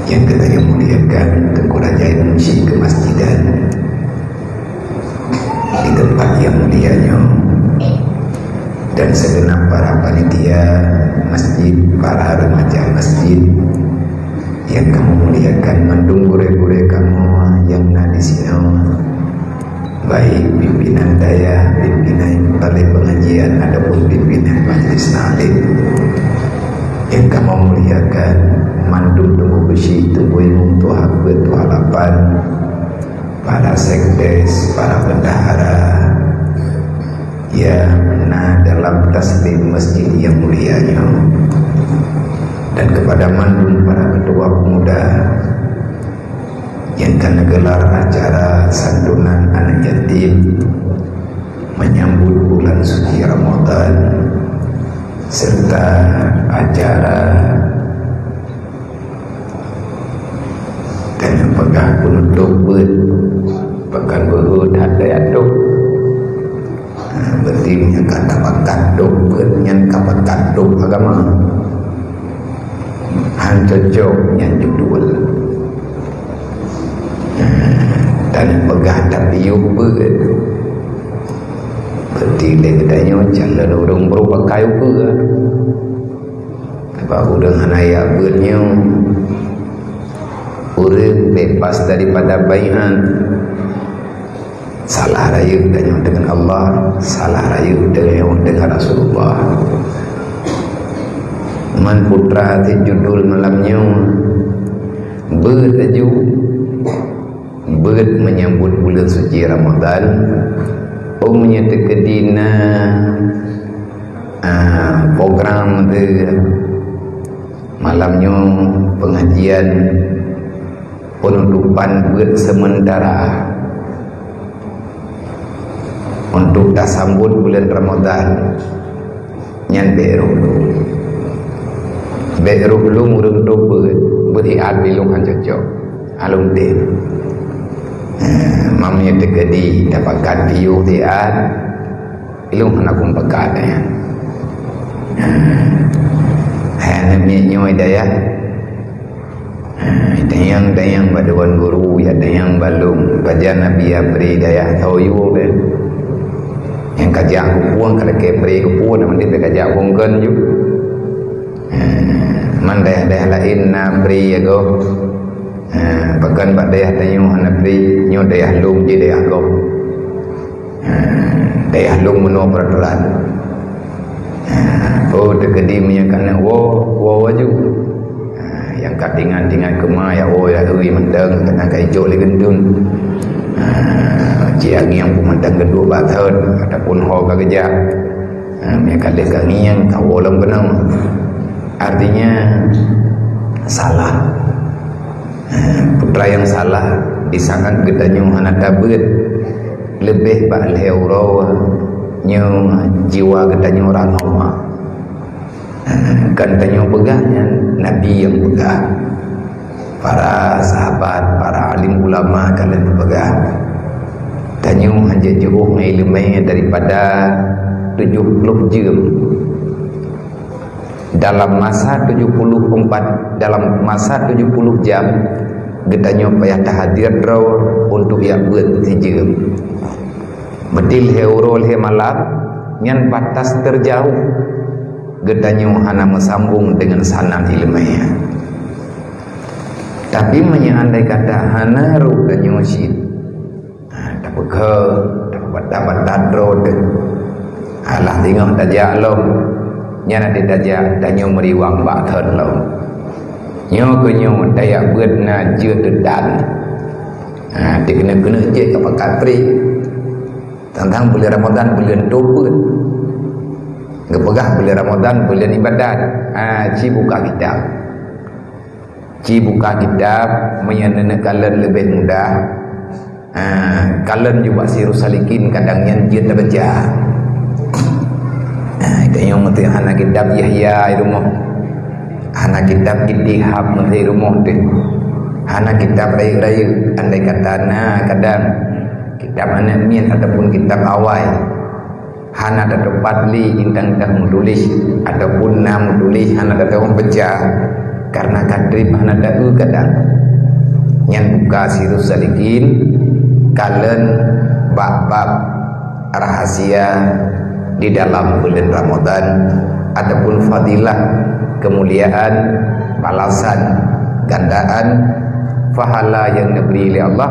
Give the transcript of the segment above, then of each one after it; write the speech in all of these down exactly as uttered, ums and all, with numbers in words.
Nyang geutanyoe muliakan, Teungku Raja Imum Syik Keumasjidan di teumpat nyang mulia nyoe, dan segenap para panitia masjid, para remaja masjid nyang kamoe muliakan, mandum gurée-gurée kamoe nyang na di sinoe, baik pimpinan dayah, pimpinan balai pengajian, ataupun pimpinan majlis taklim. Nyang kamoe muliakan, mandum Teungku Beusi, Teungku Imum, Tuha Peuet, Tuha Lapan, para sekdes, para bendahara nyang na dalam taslim masjid nyang mulia nyoe, dan kepada mandum para ketua pemuda nyang ka neugelar acara santunan aneuk yatim menyambut bulan suci Ramadan, serta acara tanyoe peugah peunutôp beuet, bahkan beuet that daya tôp. Ha, berarti meunyoe ka tapakat tôp beuet nyan ka pakat tôp agama. Han cocok nyan judul. Ha, dan peugah tapiôh beuet. Berarti lé geutanyoe calon ureuëng brôk pakai ukeue. Sabab ureuëng hana jak beuet nyoe, ureuëng bebas daripada baiat. Salah rayeuk tanyoe deungon Allah, salah rayeuk tanyoe deungon Rasulullah. Man putra teuh judul malam nyoe, beuet laju, beuet menyambut buleuen suci Ramadan. Oh, meunyoe teukeudi na, ah, program teuh malam nyoe, pengajian penutupan beuet sementara untuk tasambot buleuen Ramadan, nyan bèk rôh lom. Bèk rôh lom ureuëng tôp beuet, beuet iat bilong han cocok. Along tem. Eh, mam nyoe teukeudi tapakat piôh iat, ilong hana kum pakat nyan. Eh, hai aneuk miet nyoe dayah. Ha, tanyong-tanyong bak dewan guru, ya tanyong bak lôn, pajan Nabi ya pri dayah tho yue deh. Nyang kajak keupeue, ka lakèe pri keupeue, nama dia kajak bungkon ju. Ha, man dayah-dayah laén na pri ya goh. Ha, bahkan bak dayah tanyoe hana pri, nyoe dayah lôn jih dayah goh. Ha, dayah lôn meunoe peuraturan. Ha, oh, teukeudi meunyoe ka na woe, woe laju. Ha, nyang ka tingan-tingan keuma, ya woe, ya ui mantong, keunan ka ijok lé geundun. Ha, ci angieng pun mantong geuduek bak thon, ataupun ho ka geujak. Ha, meunyoe ka lheueh ka ngieng, ka woe lom keunoe. Artinya, salah. Eh, putra nyang salah, di saat geutanyoe hana tabeuet, leubeh bak lhèe uroe nyoe jiwa geutanyoe rangoe. Eh, kan tanyoe peugah nyan, Nabi nyang peugah. Para sahabat, para alim ulama ka lheueh peugah. Tanyoe hanjeuet jiôh ngon ileumèe daripada tujoh ploh jeuem. Dalam masa tujoh puluh empat, dalam masa tujoh puluh jam, geutanyoe payah tahadir droe untuk jak beuet sijeuem. Meuti lhèe uroe lhèe malam, nyan batas terjauh geutanyoe hana meusambong deungon sanan ileumèe. Tapi meunyoe andai kata hana rôh tanyoe cit, ha, tapeukheun, tapeubata-bata droe teuh. Alah singoh tajak lom, nyan até tajak tanyoe meuriwang bak thon lom. Nyoe keuh nyoe tajak beuet na jeuet dan. Ha, dikeuneuk-keuneuk jeuet ka pakat pri. Tantang buleuen Ramadan buleuen tôp beuet. Geupeugah buleuen Ramadan buleuen ibadat. Ha, ci buka kitab. Ci buka kitab, meunyoe neuneuk kalon leubeh mudah. Ah, kalon ju bak Sirus Salikin kadang nyan jeuet tabaca. Ah, tanyoe meuteuk hana kitab Yahya i rumoh. Hana kitab Ittihaf meuteuk i rumoh teuh. Hana kitab rayeuk-rayeuk, andai kata na kadang kitab aneuk miet ataupun kitab awai. Hana tateupat lé intan teuh meutuléh, ataupun na meutuléh hana tateupeue baca. Karena ka treb hana taeu kadang. Nyan buka Sirus Salikin, kalon bab-bab rahasia di dalam bulan Ramadan, ataupun fadilah, kemuliaan, balasan, gandaan pahala yang diberi oleh Allah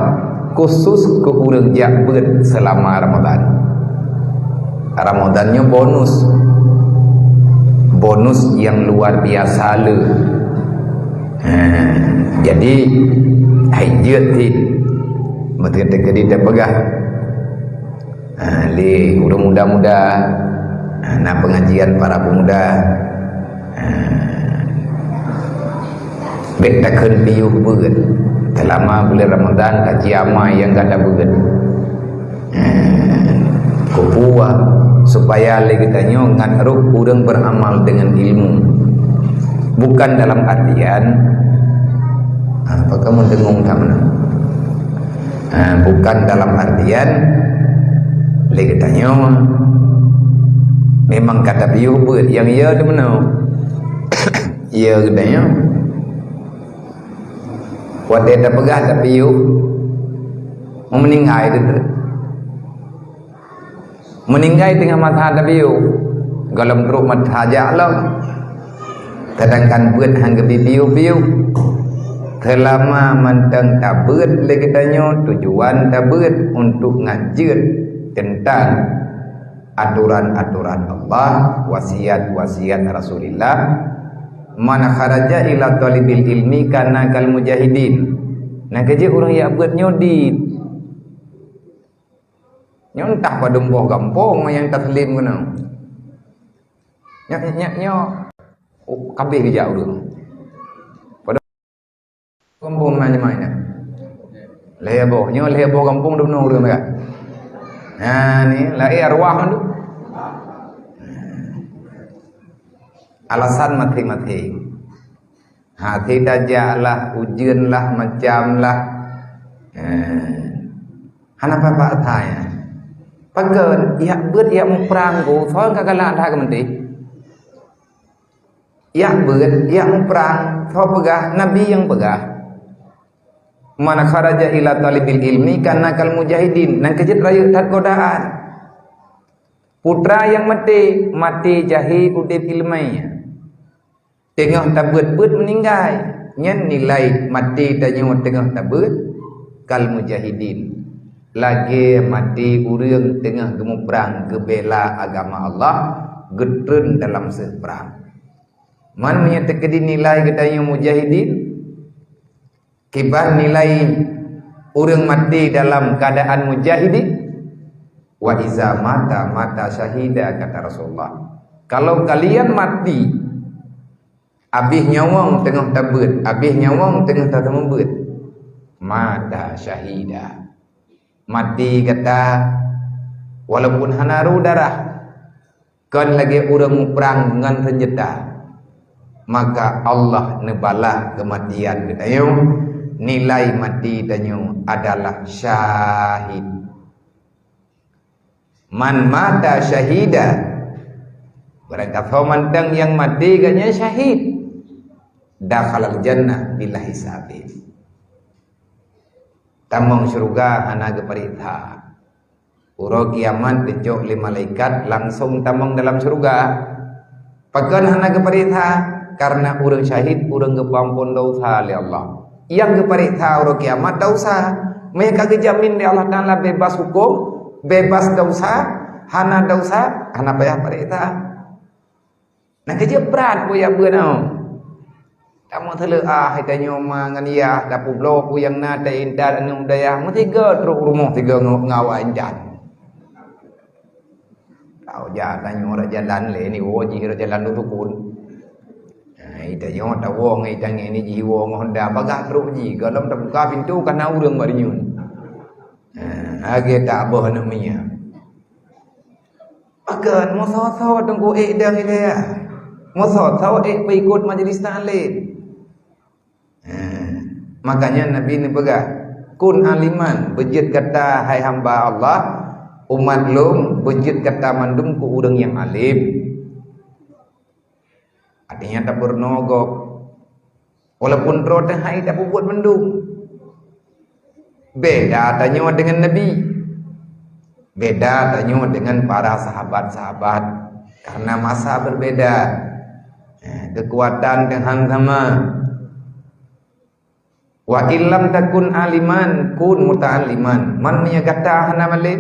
khusus keu ureuëng jak beuet selama Ramadan. Ramadan nyoe bonus. Bonus yang luar biasa le. Ha, jadi, hai jeuet cit. Beutôi teukeudi teupeugah. Ha, lé ureuëng muda-muda, ha, na pengajian para pemuda. Ha, bék takheun piôh beuet. Selama bulan Ramadan, kaji ama nyang gata beuet. Eh, kupuwa supaya lé geutanyoe ngat roh ureuëng beramal dengan ilmu. Bukan dalam artian, ah, apa kamu dengung tak mana? Ah, bukan dalam artian lé geutanyoe memang gata piôh beuet nyang ya tu meunoe. Ya geutanyoe. Watée tapeugah tapiôh, meuninggai teuk. Meuninggai teungoh masa tapiôh, gohlom trok meuhajat lom. Sedangkan beuet han geubi piôh-piôh. Selama mantong tabeuet lé geutanyoe, tujuan tabeuet untuk ngat jeuet teuntang aturan-aturan Allah, wasiat-wasiat Rasulullah. "Man kharaja ila thalibil ilmi kana kal mujahidin." Nyang keujeuet ureuëng jak beuet nyoe di nyoe entah padum boh gampông nyang taslim keunoe. Nyak, nyak, nyak, nyoe. Oh, kabeh geujak ureuëng. Padum gampông na nyemai na. Lhée boh, nyoe lhée boh gampông dum ureuëng ka. Nah, ni laén arwah tu. Alasan masing-masing. Ha, thita jak lah, ujeuen lah, macam lah. Ha. Hana papa thai. Pakon, jak beuet, jak muprang ku, soe ka galak that keumeunteue. Jak beuet, jak muprang, soe peugah, Nabi nyang peugah. "Man kharaja ila thalibil ilmi kana kal mujahidin." Nyang keujeuet rayeuk that godaan. Putra nyang maté, maté jahé udeb iéleumé. Teungoh tabeuet-beuet meuninggai, nyan nilai maté tanyoe teungoh tabeuet, kal mujahidin. Lagée maté ureuëng teungoh geumuprang geubela agama Allah, geutreun dalam seueh prang. Man meunyoe teukeudi nilai geutanyoe mujahidin, kiban nilai ureuëng maté dalam keuadaan mujahidin, "Wa iza mata, mata syahida," kata Rasulullah. Kalau kalian mati, abéh nyawöng teungoh tabeuet, abéh nyawöng teungoh tateumeubeut, mata syahida. Maté gata walaupun hana rô darah, kon lagée ureuëng muprang ngon seunjata, maka Allah neubalah keumatian geutanyoe, nilai maté tanyoe adalah syahid. Man mata syahida, barang gasoe mantong nyang maté gobnyan syahid, dakhalal jannah bila hisabin. Tamong syeuruga hana geupareksa. Uroe kiamat geucok lé malaikat langsong tamong dalam syeuruga. Pakon hana geupareksa? Karena ureuëng syahid ureuëng geupeuampon desya lé Allah. Nyang geupareksa uroe kiamat desya. Meunyo ka geujamin lé Allah Taala bebas huköm, bebas desya, hana desya, hana payah pareksa. Nyang keujeuet brat peue nyang beuet nyoe. Tamong teuleuah tanyoe ma ngon yah, tapeubloe peue nyang na, taintat aneuk dayah, meusigoe trok rumoh sigoe ngon awak intat. Tau jak tanyoe rot jalan lé ni, woe jih rot jalan dukun. Hai tanyoe tawoe ngon tangieng ni jih woe ngon Honda, bagah trok jih, gohlom tabuka pintoe ka na ureuëng bak dinyun. Ha, lagée tak boh aneuk miet. Pakon meusoe-soe teungku ék dong ilée? Meusoe-soe ék peuikot majelis taklim. Ha, makanya Nabi neupeugah, "Kun aliman, beujeuet gata hai hamba Allah, umat lôn, beujeuet gata mandum keu ureuëng nyang alim." Artinya tapeureunoe gob. Walaupun droe teuhai tapeubuet mandum. Beda tanyoe dengan Nabi. Beda tanyoe dengan para sahabat-sahabat. Karena masa berbeda. Eh, kekuatan teuhang sama. "Wa illam takun aliman, kun muta'alliman." Man meunyoe gata hana malem,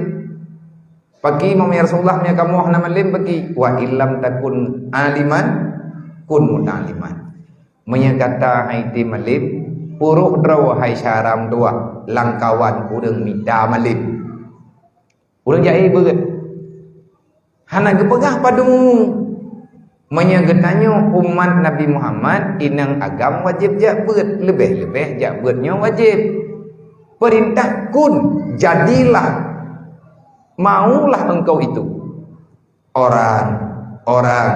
bagi, "Meunyoe ya Rasulullah, meunyoe kamoe hana malem, bagi." "Wa illam takun aliman, kun muta'alliman." Meunyoe gata hai tém malem, peuruh droe hai syara meutuah, lamkawan ureuëng mita malem. Ureuëng jai beuet. Hana geupeugah padum. Meunyoe geutanyoe umat Nabi Muhammad, inong agam wajéb jak beuet, leubeh-leubeh jak beuet nyoe wajéb. Peurintah kun, jadilah, maulah engkau itu. Orang-orang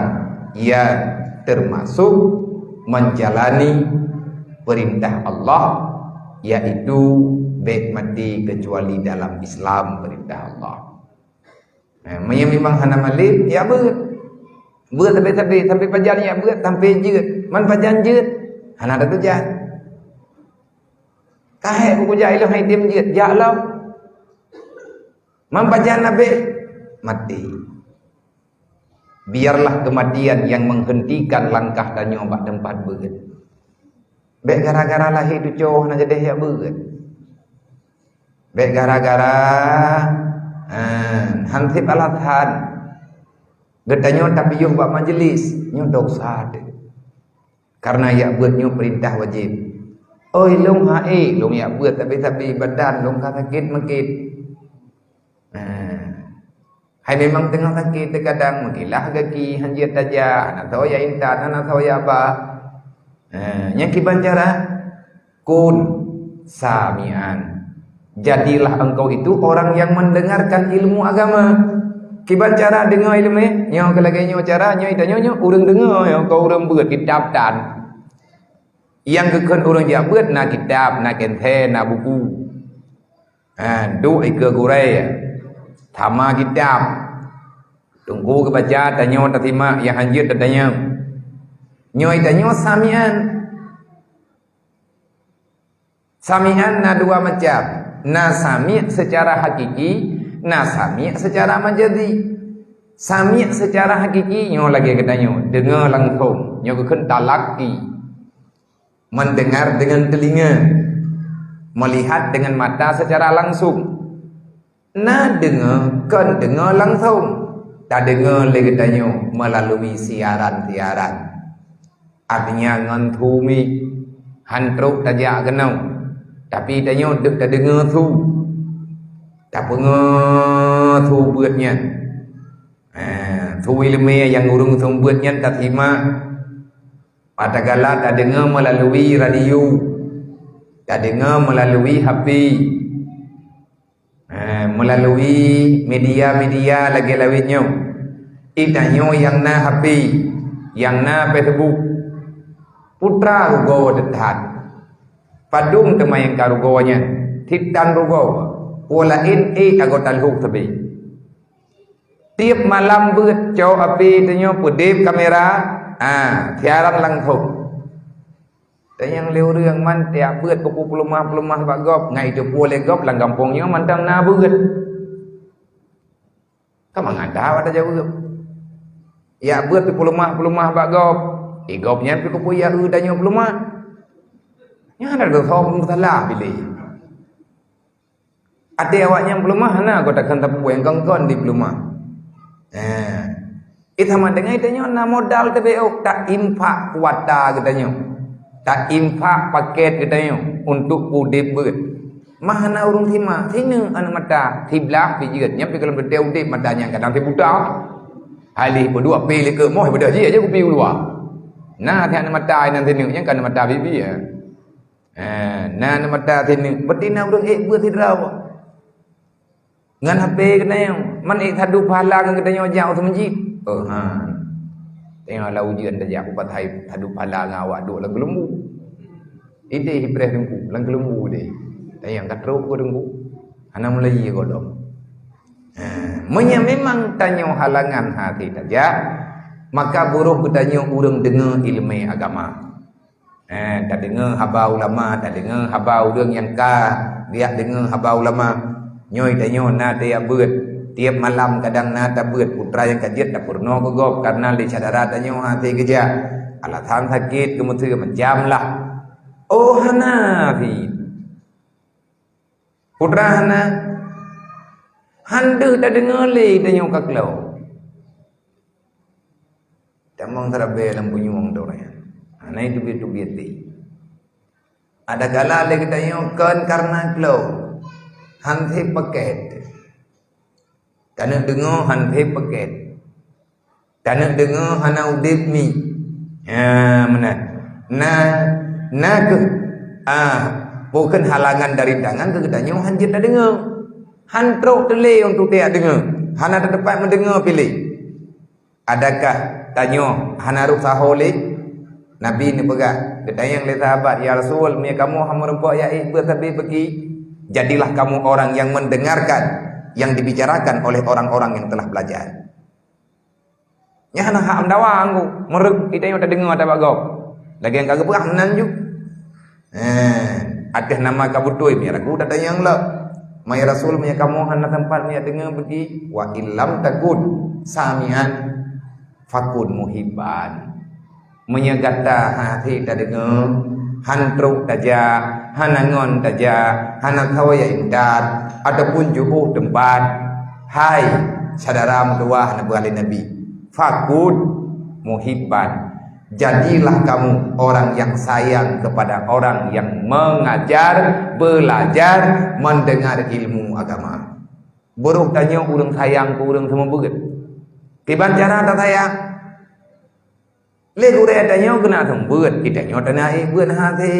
yang termasuk menjalani perintah Allah, yaitu bèk maté kecuali dalam Islam, perintah Allah. Nah, meunyoe memang hana malem, ya beuet. Beuet sabe-sabe, sampai pajan ya beuet, sampai jeuet. Man pajan jeuet, hana ada tujan. Kahek buku jak ilong hai tém jeuet, jak lom. Man pajan abéh, maté. Biarlah kematian yang menghentikan langkah tanyoe bak teumpat beuet. Bèk gara-gara lahé tucoe hana jadeh jak beuet. Bèk gara-gara, eh, han sép alasan geutanyoe tapiôh bak majelis, nyoe dosa teuh. Karena jak beuet nyoe peurintah wajéb. Oi, lôn ha'é, lôn jak beuet, tapi-tapi badan lôn ka sakét meukeue. Nah, hai memang teungoh sakét, teukadang meukilah gaki, han jeuet tajak, hana soe jak intat, hana soe jak ba. Nah, nyang kiban cara, kun sami'an. Jadilah engkau itu orang yang mendengarkan ilmu agama. Kiban cara deungoe ileumèe, nyoe keu lagèe nyoe cara, nyoe tanyoe nyoe ureueng deungoe, nyoe keu ureueng beuet kitab tan. Nyang geukheun ureueng jak beuet na kitab, na keuntèe, na buku. Ha, duek ikeue gurèe, sama kitab. Teungku geubaca, tanyoe tasimak, nyang han jeuet tatanyong. Nyoe tanyoe sami'an. Sami'an na dua macam. Na sami' secara hakiki, na sami' secara majazi. Sami' secara hakiki, nyoe lagèe geutanyoe, deungoe langsông. Nyoe geukheun talaki. Mendengar dengan telinga. Melihat dengan mata secara langsung. Na deungoe, kon deungoe langsông. Tadeungoe lé geutanyoe melalui siaran-siaran. Artinya ngon su mik. Han trok tajak keunoe. Tapi tanyoe deuh tadeungoe su. Tapeungoe su beuet nyan. Ha, su ileumèe nyang ureueng seumeubeuet nyan tasimak. Padahai tadeungoe melalui radio. Tadeungoe melalui H P. Eh, melalui media-media lagèe lawét nyoe. Geutanyoe nyang na H P, nyang na Facebook. Putra rugoe teuh that. Padum teuma nyang ka rugoe nyan, sitan rugoe. Peue laén ék anggota lhôh sabé. Tiep malam beuet cok api tanyoe peudép kamera, ah, siaran langsông. Tanyong lé ureueng man tiep beuet keupeue peuleumah-peuleumah bak gob, ngai teupeue lé gob lam gampông nyoe mantong na beuet. Ka mangat that awak tajaweueb. Jak beuet peuleumah-peuleumah bak gob, di gob nyan pih keupeue jak eu tanyoe peuleumah. Nyan hana teusoe peumasalah piléh. Até awaknyan peuleumah hana gota kheun tapeubuet nyang kon-kon di peuleumah. Eh, eh, sama dengan geutanyoe na modal teubiet, oh, ta-infak kuota geutanyoe. Ta-infak paket geutanyoe untuk udép beuet. Mah hana ureueng simak, sineuk aneuk mata, siblah pih jeuet, nyan pih gohlom teuntèe udép mata nyan kadang sibuta. Hai lheuh peuduek pih likot moh, beudôh jih aja kupi u luwa. Na aneuk mata inan sineuk, nyan ka aneuk mata bibi, ya. Ha, na aneuk mata sineuk, berarti na ureueng ék beuet sidroe. Ngon H P geutanyoe, man ék sadu pahala ngon geutanyoe jak u meuseujid. Oh, ha. Tanyoe lam ujeuen tajak, pat hai sadu pahala ngon awak duek lam keuleumbu. Idéh ipreh teungku, lam keuleumbu idéh. Tanyoe ka trok keu teungku. Hana meulayi gohlom. Ha, meunyoe memang tanyoe halangan hase tajak, maka barô geutanyoe ureueng deungoe ileumèe agama. Eh, tadeungoe haba ulama, tadeungoe haba ureuëng nyang ka geujak deungoe haba ulama. Nyoe tanyoe na tajak beuet. Tieb malam kadang na tabeuet, putra nyang ka jeuet tapeurunoe keu gob, kareuna lé syedara tanyoe hase geujak. Alasan sakét, keumeuteue macam lah. Oh, hana pih. Putra hana. Han deuh tadeungoe lé tanyoe ka klok. Tamong sarabe lam punyueng tu nyan. Hana teubiet-teubiet deh. Ada kala lé geutanyoe kon kareuna klok. Han sép paket. Taneuk deungoe han sép paket. Taneuk deungoe hana udeb mi. Ha, meunan. Na, na kheueh, ah, bukon halangan dari tangan keu geutanyoe han jeuet tadeungoe. Han trok teulé untuk tajak deungoe. Hana tateupat meudeungoe pih lé. Adakah tanyoe hana rôh saho lé? Nabi neupeugah, geutanyong lé sahabat, "Ya Rasul, meunyoe kamoe hana meurumpok jak ék beuet sabe beuki, jadilah kamu orang yang mendengarkan yang dibicarakan oleh orang-orang yang telah belajar." Nyan hana hak meudawa anggô, meureuek geutanyoe tadeungoe ata bak gob. Lagée nyang ka geupeugah meunan ju. Eh, ateueh nama ka beutôi, meunyoe ragu tatanyong lom. "Ma ya Rasul, meunyoe kamoe hana teumpat meunyoe deungoe beuki, wa illam takun samian fakun muhibban." Meunyoe gata hase tadeungoe, han trok tajak, hana ngon tajak, hana sawa jak intat, ataupun jiôh teumpat, hai syedara meutuwah neupeugah lé Nabi, "Fakun muhibban." Jadilah kamu orang yang sayang kepada orang yang mengajar, belajar, mendengar ilmu agama. Beurôh tanyoe ureuëng sayang keu ureuëng seumeubeuet. Kiban cara tasayang? Lé gurée tanyoe keuneuk seumeubeuet, geutanyoe taneuk ék beuet hase.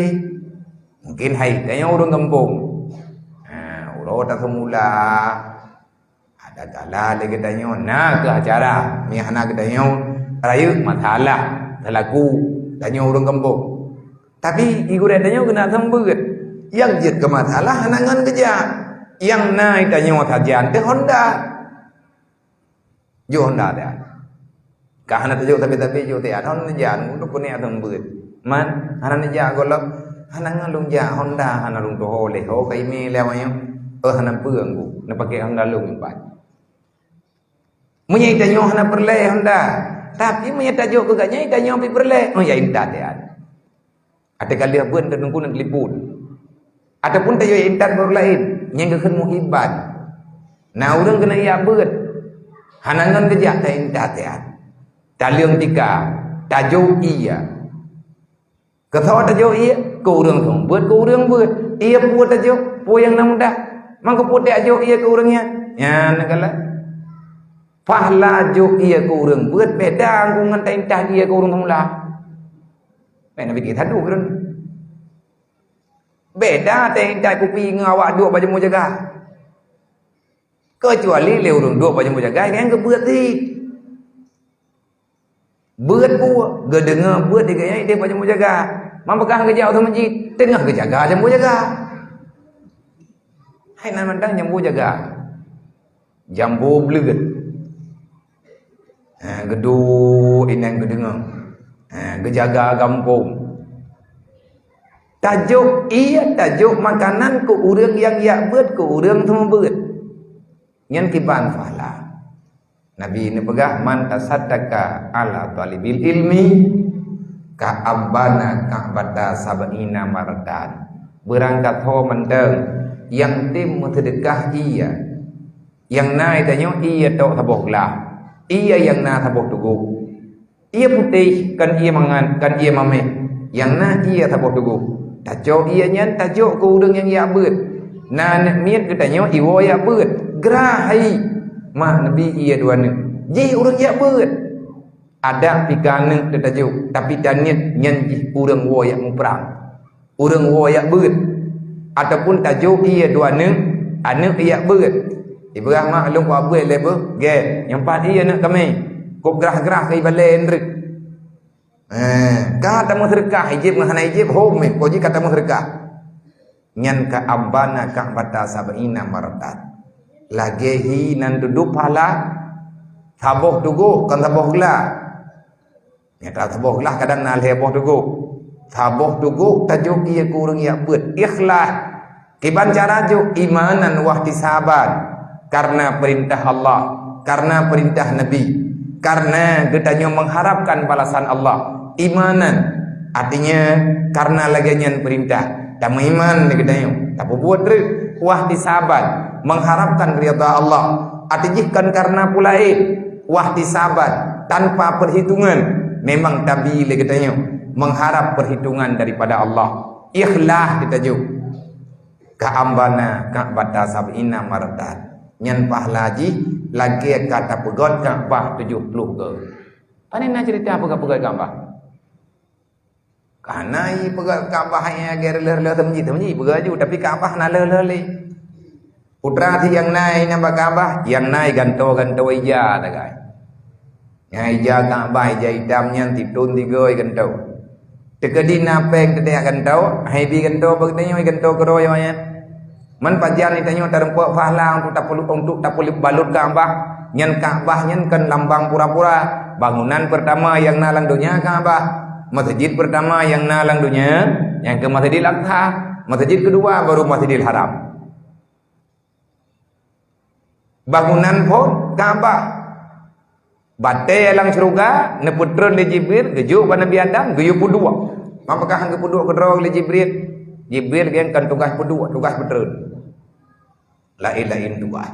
Mungkin hai tanyoe ureuëng gampông. Ha, uroe taseumula. Ada kala lé geutanyoe na kheueh acara, meunyoe hana geutanyoe rayeuk masalah seulaku tanyoe ureuëng gampông. Tapi di gurée tanyoe keuneuk seumeubeuet. Nyang jeuet keu masalah hana ngon geujak. Nyang na tanyoe sajan teuh honda. Jok honda teuh. Ka hana tajok sabe-sabe jok teuh. Hana neujak, untuk keuneuk seumeubeuet. Man, hana neujak gohlom. Hana ngon lôn jak honda, hana lôn tuho lé. Ho ka ime lé awaknyoe. Oh, hana peue anggô. Neupakè honda lôn pat. Meunyoe tanyoe hana peureulée honda, tapi meunyoe tajok keu gobnyan tanyoe pih peureulée, oh, ya intat teuh. Ateueh ka lheueh beuet teungku neutelepon. Ataupun tajok intat bak ureuëng laén, nyang geukheun muhibban. Na ureuëng keuneuk jak beuet, hana ngon geujak ta intat teuh. Taleueng tika, tajok ie. Keu soe tajok ie? Keu ureuëng seumeubeuet, keu ureuëng beuet. Ie peue tajok? Peue nyang na mudah? Mangko peue tajok ie keu ureuëng nyan? Nyan galak. Pahala jok ie keu ureuëng beuet beda ngon taintat ie keu ureuëng seumula. Beda nabi kita tu ureuëng. Beda taintat kupi ngon awak duek bak jambo jaga. Kecuali lé ureuëng duek bak jambo jaga nyang geubeuet cit. Beuet peue, geudeungoe beuet di gobnyan idéh bak jambo jaga. Man peugah geujak u meuseujid, teungoh geujaga jambo jaga. Hai nan mantong jambo jaga. Jambo bleuet. Ha, geuduek inong geudeungoe. Ha, geujaga gampông. Tajok ie, tajok makanan keu ureuëng nyang jak beuet, keu ureuëng seumeubeuet. Nyan kiban pahala. Nabi neupeugah, "Man tasaddaqa ala thalibil ilmi, ka'abbana ka'bata sab'ina marratan." Beurangkat ho mantong nyang tem meuseudeukah ie. Nyang na tanyoe ie tok saboh glah. Ie nyang na saboh tugoh. Ie putéh, kon ie mangat, kon ie mamèh. Nyang na ie saboh tugoh. Tacok ie nyan tajok keu ureuëng nyang jak beuet. Na aneuk miet geutanyoe iwoe jak beuet. Grah hai. Mak neubi ie dua neuk. Jih ureuëng jak beuet. Adak pih ka aneuk teutajok, tapi taniet nyan jih ureuëng woe jak muprang. Ureuëng woe jak beuet. Ataupun tajok ie dua neuk, aneuk jak beuet. Ibrah mak lôn kuabeuet lé beuh, gét, nyang pat ie aneuk kamé. Kop grah-grah keu ibalée ndreuk. Eh, ka tameuseudeukah, ijéb ngon hana ijéb, hom meh, ko jih ka tameuseudeukah. Nyan ka'abbana ka'bata sab'ina marratan. Lagée hi nan tudoh pahala saboh tugoh, kon saboh glah. Nyata saboh glah kadang na lhée boh tugoh. Saboh tugoe tajok ie keu ureuëng jak beuet, ikhlas. Kiban cara jok, imanan wahtisaban, karena perintah Allah, karena perintah Nabi, karena geutanyoe mengharapkan balasan Allah. Imanan, artinya karena lagée nyan perintah. Tameuiman di geutanyoe, tapeubuet treuk, wahtisaban, mengharapkan ridha Allah. Arti jih kon karena peue laén, wahtisaban, tanpa perhitungan. Memang tabi lé geutanyoe mengharap perhitungan daripada Allah. Ikhlas geutanyoe. Ka'am bana Ka'bata sab'ina marratan. Nyan pahala jih lagée ka tapeugét Ka'bah tujoh ploh goe. Pane na cerita peugét-peugét Ka'bah? Kana ipeugét Ka'bah nyang lagée reuloh-reuloh teumeuji-teumeuji peugét ju, tapi Ka'bah na lheueh-lheueh lé. Putra si nyang na inan bak Ka'bah, nyang na gantoe-gantoe ija sagai. Nyang ija Ka'bah, ija itam nyan siton tiga gantoe. Teukeudi na péng teudiak gantoe, hai bi gantoe bak geutanyoe gantoe keudroe nyan. Man pajan geutanyoe tarumpok pahala untuk tapelu-, untuk tapeubalut Ka'bah. Nyan Ka'bah nyan kon lambang pura-pura. Bangunan pertama nyang na lam donya Ka'bah. Masjid pertama nyang na lam donya, nyang keu Masjidil Aqsa. Masjid kedua baru Masjidil Haram. Bangunan phon Ka'bah. Batée lam syeuruga neupeutreun lé Jibril, geujok bak Nabi Adam, geuyue peuduek. Mapakah han geupeuduek keudroe lé Jibril? Jibril geuh kon tugaih peuduek, tugaih peutreun. Laén-laén tugaih.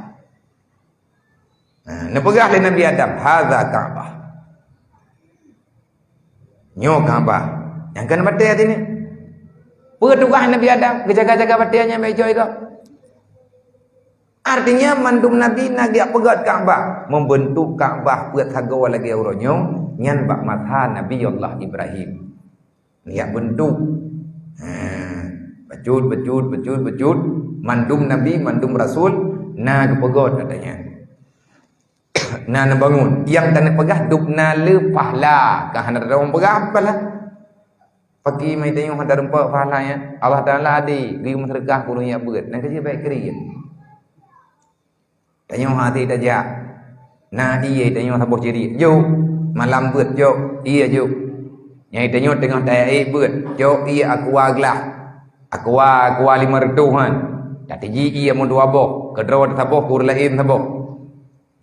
Nah, neupeugah lé Nabi Adam, "Hadza Ka'bah." Nyoe Ka'bah. Nyang keu batée tini. Peue tugaih Nabi Adam? Geujaga-jaga batée nyan bak icok-icok. Artinya, mandum nabi na geujak peugét Ka'bah, membentuk Ka'bah peuet sagoe lagée uroe nyoe, nyan bak masa Nabi Allah Ibrahim. Geujak bentuk. Ha, bacut, bacut, bacut, bacut. Mandum nabi, mandum rasul na geupeugét katanya. Na neubangun. Nyang ka neupeugah dub na le pahala. Ka hana tadong peugah apalah. Paki mai tanyoe hana rumpok pahala nyan. Allah Taala ade geuyue meuseudeukah keu ureuëng nyang beuet. Nyang keuh jih baik keu riet. Tanyoe hase tajak. Na ié tanyoe saboh ciri. Jok. Malam beuet jok. Ié jok. Nyang tanyoe teungoh taék beuet. Jok ié aqua glah. Aqua, aqua lima reutôh han. Tatiji ié meudua boh. Keudroe saboh, keu ureuëng laén saboh.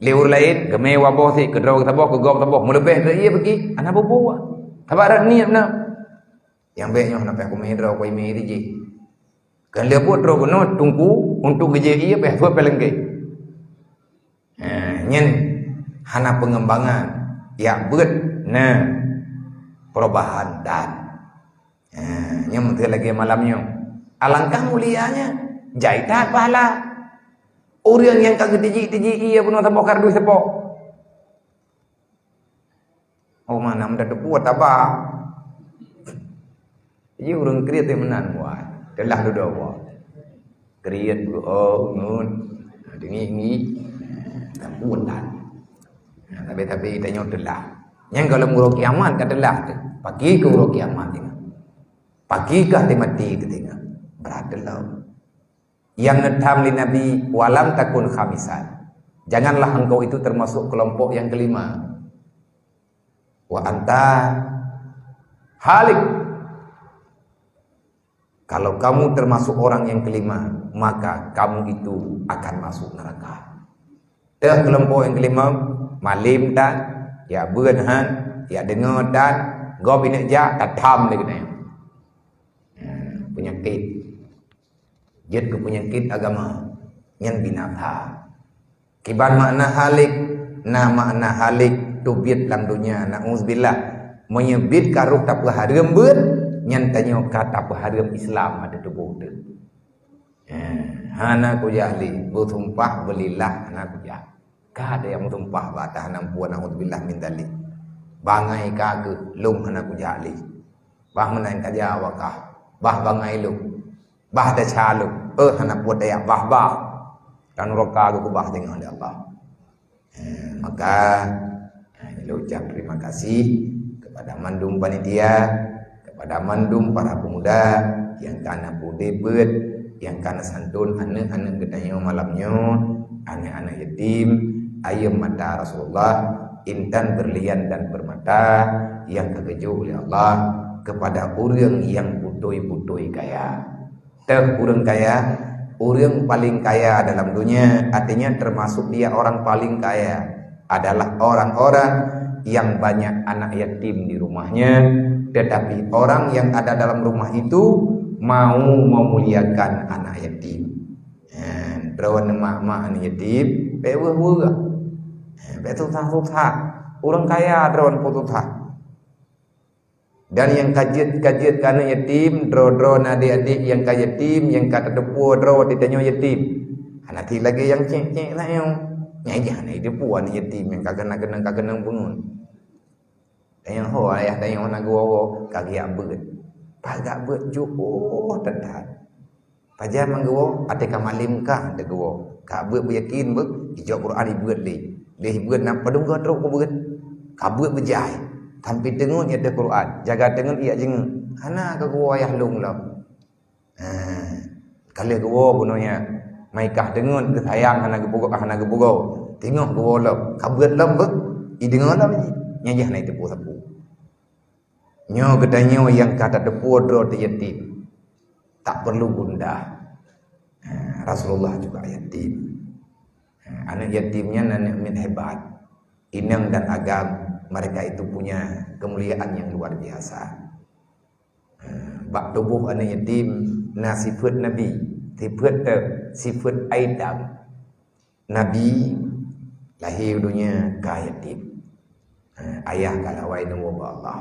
Lé ureuëng laén, geumé waboh sit, keudroe saboh, keu gob saboh, meuleubeh daripada ié beuki, hana bubuet. Sabab rot niet na. Nyang bék nyoe hana payah kumé droe, kumé rijih. Keu lheueh buet droe keunoe teungku untuk geujak ié payah buet peuleungkée. Ha, nyan hana peungembangan. Jak beuet na perubahan dan Ha, nyoe meuteuk lagée malam nyoe. Alangkah mulianya, jai that pahala. Ureuëng nyang ka geutiji-tiji ié bunoe saboh kardus seupôt. Oh, mana mudah teupeu taba. Jadi ureuëng kriet teuh meunan buat. Teulah dudoe buat. Kriet beu oh ngun. Dengi-ngi. Teupeu tan. Tapi-tapi tanyoe teulah. Nyang gohlom uroe kiamat ka teulah teuh. Paki keu uroe kiamat teuh. Pakikah di mati keutingga? Brat lom. Yang neutham lé Nabi, "Walam takun khamisan." Janganlah engkau itu termasuk kelompok yang kelima. Wa anta halik. Kalau kamu termasuk orang yang kelima, maka kamu itu akan masuk neraka. Teuh kelompok nyang kelima, malem tan, jak beuet han, jak deungoe tan, gob ineuk jak, tatham lé geutanyoe. Nah, peunyakét. Jeuet keu peunyakét agama. Nyan binasa. Kiban makna halik, na makna halik teubiet lam donya, na'uzubillah. Meunyoe biet ka roh tapeuhareuem beuet, nyan tanyoe ka tapeuhareuem Islam ateueh tuboh teuh. Eh, hana kujak lé, beusumpah beulillah hana kujak. Ka ada nyang meusumpah bak ateueh hana meupuan, naudzubillah min dzalik. Bangai ka keuh, lôn hana kujak lé. Bah meunan ka jak wakah, bah bangai lôn, bah desya lôn, eh hana puet daya bah-bah. Dan nuraka geukeubah teungoh lé Allah. Eh, maka, eh, lôn ucap terima kasih kepada mandum panitia, kepada mandum para pemuda nyang ka na peuudép beuet, nyang ka na santun aneuëk-aneuëk geutanyoe malam nyoe, aneuëk-aneuëk yatim, ayeuem mata Rasulullah, intan berlian dan permata nyang ka geujok lé Allah kepada ureuëng nyang beutôi-beutôi kaya. Teuh ureuëng kaya, ureuëng paling kaya dalam dunia, artinya termasuk dia orang paling kaya, adalah orang-orang yang banyak anak yatim di rumahnya, tetapi orang yang ada dalam rumah itu mau memuliakan anak yatim. Ha, droeneuh mak-mak aneuk yatim, bék weueh-weueh. Ha, bék susah-susah. Ureuëng kaya droeneuh pun susah. Dan nyang ka jeuet-ka jeuet keu aneuk yatim, droe-droe na adik-adik nyang ka yatim, nyang ka tateupeue droe teuh tanyoe yatim. Hana sit lagée nyang cék-cék tanyoe. Nyan jih hana jiteupeue aneuk yatim nyang ka keunong-keunong, ka keunong beungon. Tanyoe ho ayah tanyoe na geuwoe-woe, ka geujak beuet. Pat geujak beuet jôh that-that. Pajan manggeubeuet, até ka malem kah teuh geuwoe. Ka beuet beuyakin beuh, ijok Quran ibeuet lé. Lé ibeuet na padum goe trok peubeuet. Ka beuet beujai. Sampai teungeut nyang teuh Quran. Jaga teungeut iyak jingeuk. Hana ka geuwoe ayah lôn lom. Ha. Ka lheueh geuwoe bunoe nyan. Mai kah teungeut geusayang hana geupeugah, hana geupeugah. Teungoh geuwoe lom. Ka beuet lom beuh. Ideungoe lom jih. Nyan jih hana jiteupeue sapeue. Nyoe geutanyoe nyang ka tateupeue droe teuh yatim, tak perlu gundah. Ha, Rasulullah juga yatim. Ha, aneuk yatim nyan aneuk miet hebat. Inong dan agam mereka itu punya kemuliaan yang luar biasa. Ha, bak tuboh aneuk yatim na sifeuet Nabi, sifeuet, eh, sifeuet Adam. Nabi lahé u donya ka yatim. Eh, ayah ka lawai neuwoe bak Allah.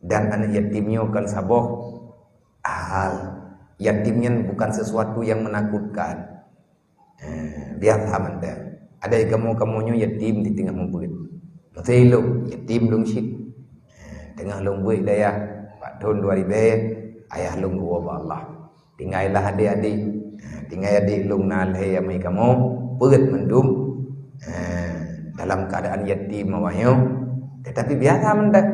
Dan aneuk yatim nyoe kon saboh hal. Yatim nyan bukan sesuatu yang menakutkan. Eh, biasa mantong. Adak kamoe-kamoe nyoe yatim di teungoh meubeut. Masa ilok yatim lôn cit. Eh, teungoh lôn beuet dayah bak thon dua ribèe, ayah lôn geuwoe bak Allah. Tinggai lah adik-adik. Ha, tinggai adik lôn na lhèe amai kamoe, peuet mandum. Ha, dalam keadaan yatim awak nyoe. Tetapi biasa mantong.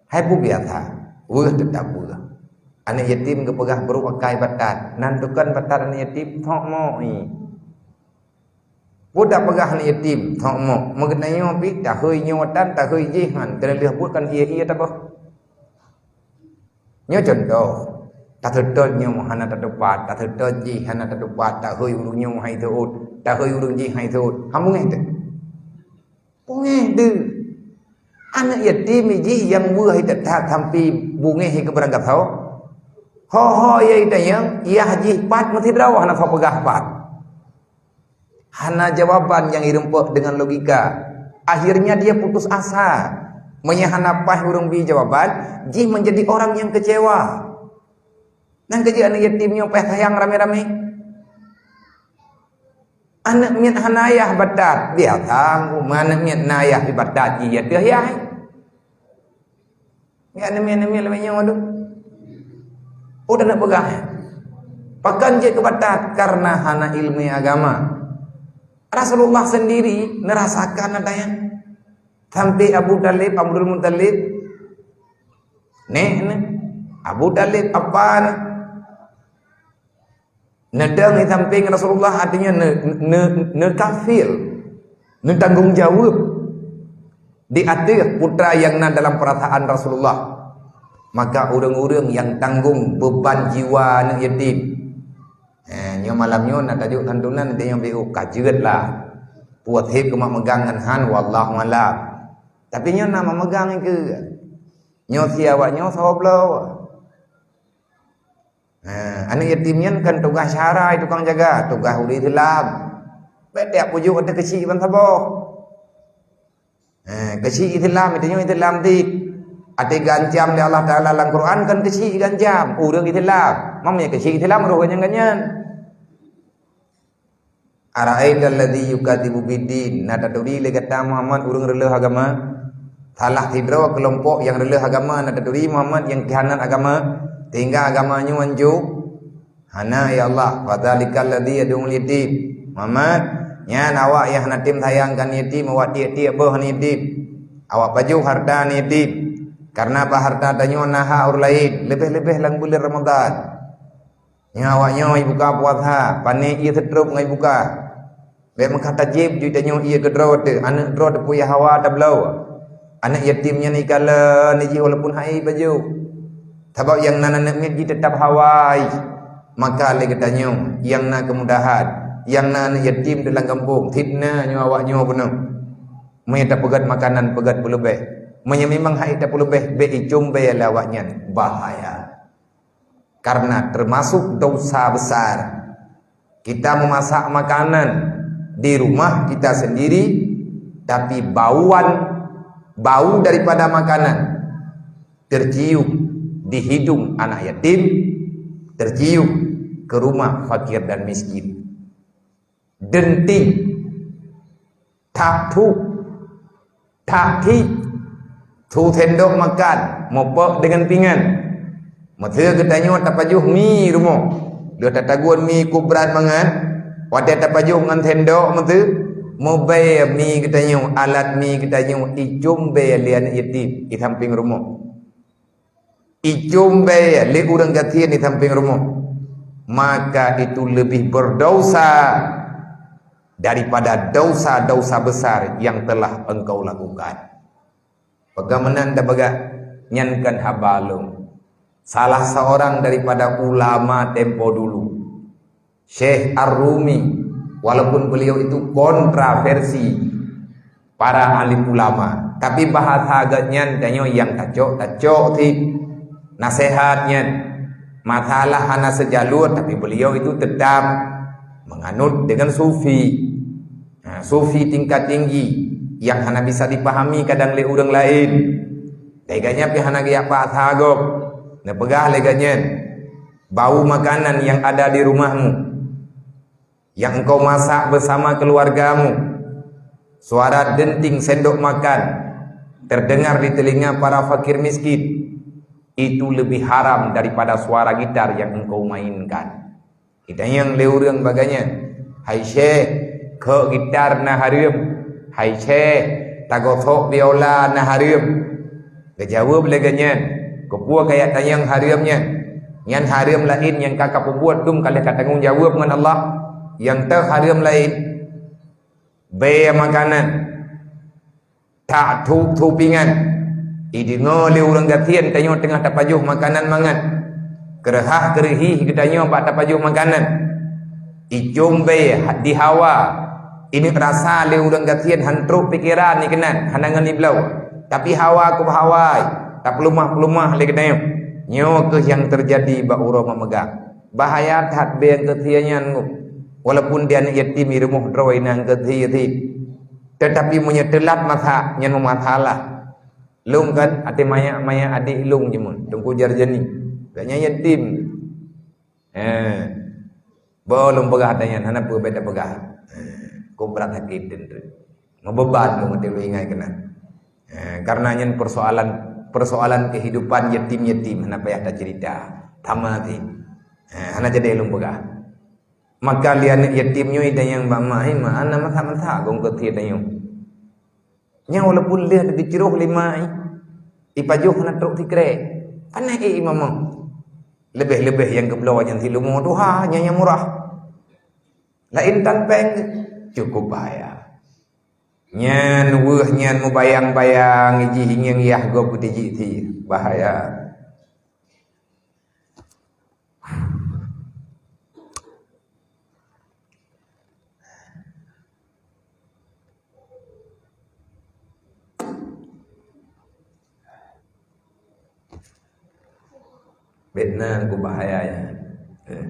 Hai peue biasa. Weueh teutap weueh. Aneuk yatim geupeugah brôk akai batat. Nan tukon batat aneuk yatim, thok mok i. Peue tapeugah aneuk yatim, thok mok. Meugeunanyoe pih, tahôi nyoe tan, tahôi jih han. Keuneuk lheueh buet kan ié-ié tabah. Nyoe cuntoh, taseutôt nyoe hana tatupat, taseutôt jih hana tatupat, tahôi ureuëng nyoe hai seuôt, tahôi ureuëng jih hai seuôt. Hana beungéh teuh. Beungéh teuh. Aneuk yatim jih nyang weueh hai that-that sampai beungéh hai keu beurangkasoe. Ho-ho yai tanyong, yah jih pat meusidroe hana soe peugah pat. Hana jawaban nyang ireumpok dengan logika. Akhirnya dia putus asa. Meunyo hana paih ureuëng bi jawaban, jih menjadi orang yang kecewa. Nyan keuh jeuet aneuk yatim nyoe paih sayang ramé-ramé. Aneuk miet hana ayah batat, biasa, aneuk miet na ayah di batat jih ya teuh ayah. Nyan aneuk miet-aneuk miet lagée nyoe tu. Oh, dak na peugah. Pakon jeuet keu batat? Karena hana ilmu agama. Rasulullah sendiri nerasakan adanya. Sampai Abu Thalib, Abdul Muthalib, nek, nek, Abu Thalib apa na? Neudong di samping Rasulullah, artinya ne, ne, neukafil, neutanggong jaweueb di ateueh putra nyang na dalam peurasaan Rasulullah. Maka ureuëng-ureuëng nyang tanggong beuban jiwa aneuk yatim. Eh, nyoe malam nyoe na tajok santunan, nanti nyoe biuk ka jeuet lah. Puet hib keumak meugang ngon han, wallahu alam. Tapi nyoe na memegang ke? Nyoe si awak nyoe saboh bloe. Ha, aneuk yatim nyan kan tugaih syahara tukang jaga, tugaih ureuëng Islam. Bék tiep pujuk ateueh keuchik ban saboh. Ha, keuchik Islam, itu nyoe Islam dit. Ateueh geuancam lé Allah Taala lam Quran kan keuchik geuancam, ureuëng Islam. Mam ya keuchik Islam roh ganyang-ganyang. Ara'aital ladzi yukadzibu biddin, na taturi lé gata Muhammad ureuëng reuloh agama? Salah sidroe keulompok nyang reuloh agama na taturi Muhammad nyang khianat agama, sehingga agama nyoe hancô? Hana, ya Allah. Fadzalikal ladzi yad'ul yatim. Muhammad, nyan awak nyang hana tem sayang keu yatim, awak tiek-tiek boh yatim. Awak pajoh hareuta yatim. Karena bak hareuta tanyoe na hak ureuëng laén, leubeh-leubeh lam buleuen Ramadhan. Nyoe awak nyoe ibuka puasa, pané ié seutrop ngon ibuka. Bék meukat tajéb jih tanyoe ié keudroe teuh, aneuk droe teupuyah hawa tabloe. Aneuk yatim nyan ikalon jih walaupun hai bajôh. Sabab nyang na aneuk miet jih teutap hawa. Maka lé geutanyoe nyang na keumudahan, nyang na aneuk yatim di lam gampông, fitnah nyoe awak nyoe bunoe. Meunyoe tapeugét makanan, peugét peuleubeh. Meunyoe memang hana tapeulebeh, bék icumbée lé awaknyan. Bahaya. Karena termasuk dosa besar. Kita memasak makanan di rumah kita sendiri, tapi bauan, bau daripada makanan tercium di hidung anak yatim, tercium ke rumah fakir dan miskin. Denting, that thu, that thi, thu sendok makan, mupok deungon pingan. Meuseu geutanyoe tapajoh mi rumoh, lheueh tatagun mi kubrat mangat, watée tapajoh ngon sendok meuseu, mubée mi geutanyoe, alat mi geutanyoe, icumbée lé aneuk yatim di samping rumoh. Icumbée lé ureuëng gasien di samping rumoh, maka itu lebih berdosa daripada dosa-dosa besar yang telah engkau lakukan. Peugah meunan tapeugah, nyan kan haba lôn. Salah seorang daripada ulama tempo dulu, Syekh Ar-Rumi, walaupun beliau itu kontroversi para alim ulama, tapi bahasa geuhnyan tanyoe nyang tacok-tacok sih. Nasehat nyan, masalah hana sejalur, tapi beliau itu tetap menganut dengan sufi. Ha, sufi tingkat tinggi yang hana bisa dipahami kadang lé ureuëng lain. Lagée nyan pih hana geujak paksa gob. Neupeugah lagée nyan, bau makanan yang ada di rumahmu, yang engkau masak bersama keluargamu, suara denting sendok makan terdengar di telinga para fakir miskin, itu lebih haram daripada suara gitar yang engkau mainkan. Itanyong lé ureuëng bagai nyan, "Hai Syekh, kok gitar na hareuem? Hai Syekh, tagosok biola na hareuem?" Geujaweueb lé geuhnyan, "Keupeue kajak tanyong hareuem nyan? Nyan hareuem laén nyang ka kapeubuet dum ka lheueh katanggong jaweueb ngon Allah. Nyang teuh hareuem laén." Bée makanan, that thu-thu pingan. Ideungoe lé ureuëng gasien tanyoe teungoh tapajoh makanan mangat. Keureuhah-keureuhih geutanyoe bak tapajoh makanan. Icumbée di hawa. Ineuk rasa lé ureuëng gasien han trok pikeran ikeunan, hana ngon ibloe. Tapi hawa keuh hawa, tapeuleumah-peuleumah lé geutanyoe. Nyoe keuh nyang teujadi bak uroe meumeugang. Bahaya that bée nyang keuh nyan. Walaupun di aneuk yatim di rumoh droe nyang keuh, teutapi meunyoe teulat masak, nyan meumasalah. Lôn kan até manyak-manyak adék lôn jimeuet, Teungku Jarjani. Gobnyan yatim. Eh. Bo lôn peugah tanyan, hana peue beda peugah. Eh, kok brat sakét teuntu. Meubeban lôn até lôn ingat keunan. Eh, karena nyan persoalan, persoalan kehidupan yatim-yatim, hana payah tacerita. Tamat sih. Eh, hana jadi lôn peugah. Maka lé aneuk yatim nyoe itanyong bak mak, "Hai mak, hana masak-masak kong keu sie tanyoe?" Nyan walaupun lheueh geucroh lé mak, ipajoh hana trok sikrek. Panéh ék imam. Leubeh-leubeh nyang geubloe nyan silumo tuha, nyan nyang murah. Laén tan péng, cukup bahaya. Nyan weueh nyan mubayang-bayang jih ngieng yah gob tijih sie. Bahaya. Fitnah ku bahaya ya. Eh.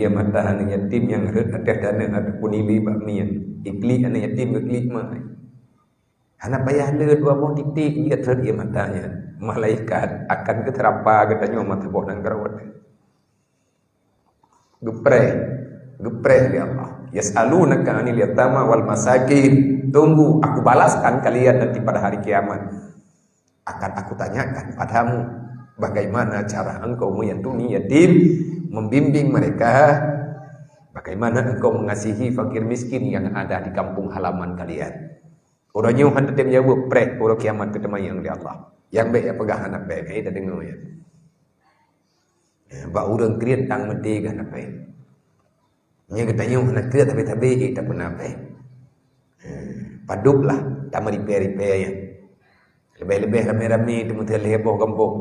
Ia mata aneuk yatim nyang rhot ateueh taneuh ataupun ilee bak mie. Iklik aneuk yatim geuklik mai. Hana payah le dua boh titik jih ka trok ie mata nyan. Malaikat akan geuseurapa geutanyoe mata boh nanggroe. Geupreh, geupreh lé Allah. "Yas'alunaka 'anil yatama wal masakin." Tunggu, aku balaskan kalian nanti pada hari kiamat. Akan aku tanyakan padamu, bagaimana cara engkau menyantuni yatim, membimbing mereka, bagaimana engkau mengasihi fakir miskin yang ada di kampung halaman kalian. Uroe nyoe han teutem jaweueb, preh uroe kiamat teuteumanyong lé Allah. Nyang bék ya peugah hana péng, hai tadeungoe ya. Eh, bak ureuëng kriet tang meuti gah na péng. Nyoe geutanyoe hana kriet tapi-tapi, eh, tapeuna péng. Eh, padublah, tameuripée-ripée ya. Leubeh-leubeh ramé-ramé teumeuteuh lhée boh gampông.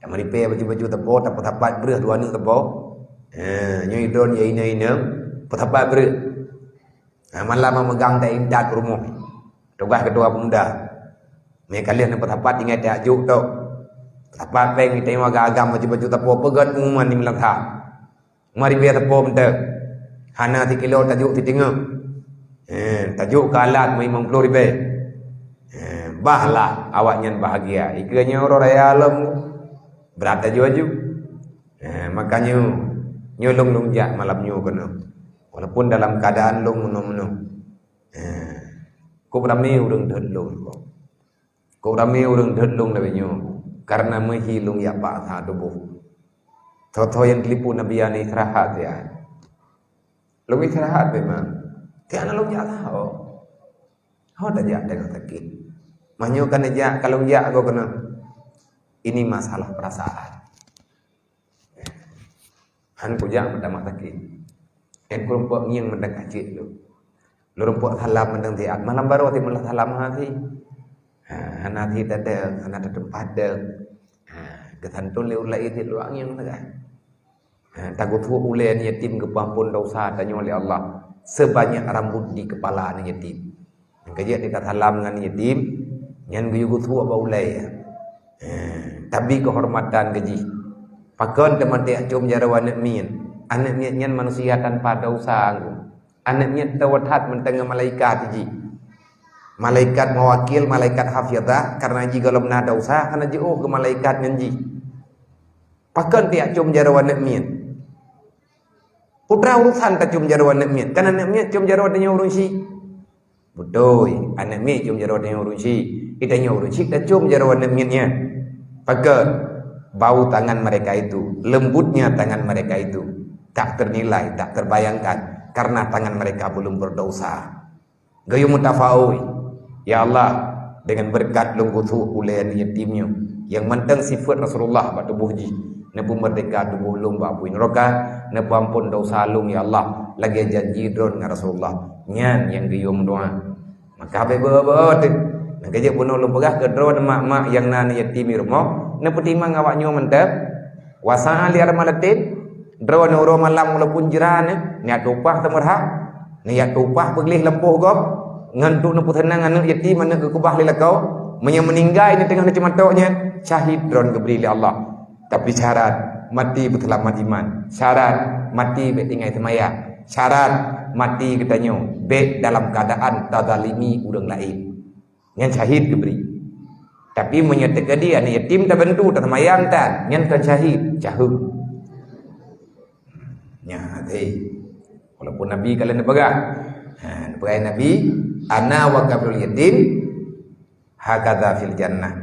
Tameuripèe baju-baju teupô, tapeusapat breuh dua aneuk teupô. Ha, nyoe idon ya inong-inong, peusapat breuh. Ha, malam memegang ta intat rumoh. Tugaih keutua pemuda. Mé ka lheueh neupeusapat tinggai tajok tok. Sapat péng, tanyoe agam-agam baju-baju teupô, peugöt pengumuman di malam that. Meuribèe teupô mantong. Hana sikilo tajok siteungoh. Eh, tajok keu alat limong ploh ribèe. Eh, bah lah awaknyan bahagia. Ikeue nyoe uroe raya lom. Brat tajok aju. Eh, makajih nyoe lôn, lôn jak malam nyoe keunoe. Walaupun dalam keuadaan lôn meunoe-meunoe. Eh, kok ramé ureueng deuet lôn kok. Kok ramé ureueng deuet lôn lagèe nyoe, kareuna meuhi lôn jak paksa tuboh. Tho-tho nyang teuliput Nabi, "Hana istirahat, ya." Lôn istirahat memang. Tiep na lôn jak saho. Ho tajak teungoh sakét. Meunyoe ka neujak, ka lôn jak goe keunoe. Ini masalah perasaan. Han kujak meutamah sakét. Nyan kureumpok ngieng mantong ka cit lôn. Lôn reumpok salam mantong siat. Malam baroe simulah salam hana sit. Ha, hana sit tadong, hana teuteumpah dong. Ha, geusantôn lé ureueng laén sit luwah ngieng sagai. Ha, tageusuek ulèe aneuk yatim geupeuampôn desya tanyoe lé Allah, sebanyak rambut di kepala aneuk yatim. Nyang keujeuet tasalam ngon yatim, nyan geuyue geusuek bak ulèe. Eh, tabi keuhormatan keu jih. Pakon teuma tajak com jaroe aneuk miet? Aneuk miet nyan manusia tanpa desya anggô. Aneuk miet teuh that mantong ngon malaikat jih. Malaikat muwakil, malaikat hafizah, kareuna jih gohlom na desya, hana jiôh keu malaikat ngon jih. Pakon tajak com jaroe aneuk miet? Putra urosan tacom jaroe aneuk miet. Kan aneuk miet com jaroe tanyoe ureueng chik. Beutôi, aneuk miet com jaroe tanyoe ureueng chik. Di tanyoe ureueng chik tacom jaroe aneuk miet nyan. Pakon? Bau tangan mereka itu, lembutnya tangan mereka itu. Tak ternilai, tak terbayangkan. Karena tangan mereka belum berdosa. Geuyue meutafaul, "Ya Allah, deungon beureukat lôn geusuek ulèe aneuk yatim nyoe, nyang mantong sifeuet Rasulullah bak tuboh jih, neupeumeurdeka tuboh lôn bak apui neuraka, neupeuampôn desya lôn, ya Allah, lagèe janji droen ngon Rasulullah." Nyan nyang geuyue meudoa. Maka bèk beu-beu teuh. Nyang keujeuet bunoe lôn peugah keu droen mak-mak nyang na aneuk yatim di rumoh, neupeutimang awak nyoe mantong. Wa sa'a li armalatin, droeneuh uroe malam walaupun jira neuh, neujak tumpah teumeurhah, neujak tumpah peugleh lampôh gob, ngon untuk neupeuseunang aneuk yatim, aneuk geukeubah lé lakoe, meunyoe meuninggai neuh teungoh neuceumatok nyan, syahid droen geubri lé Allah. Tapi syarat, maté beuseulamat iman. Syarat, maté bèk tinggai seumayang. Syarat, maté geutanyoe bèk dalam keuadaan tazalimi ureueng laén. Nyan syahid geubri. Tapi meunyoe teukeudi aneuk yatim tabantu, taseumayang tan, nyan kon syahid, caheueng. Nyan hati. Walaupun Nabi ka lheueh neupeugah. Ha, neupeugah Nabi, "Ana wa kafilul yatim hakadza fil jannah."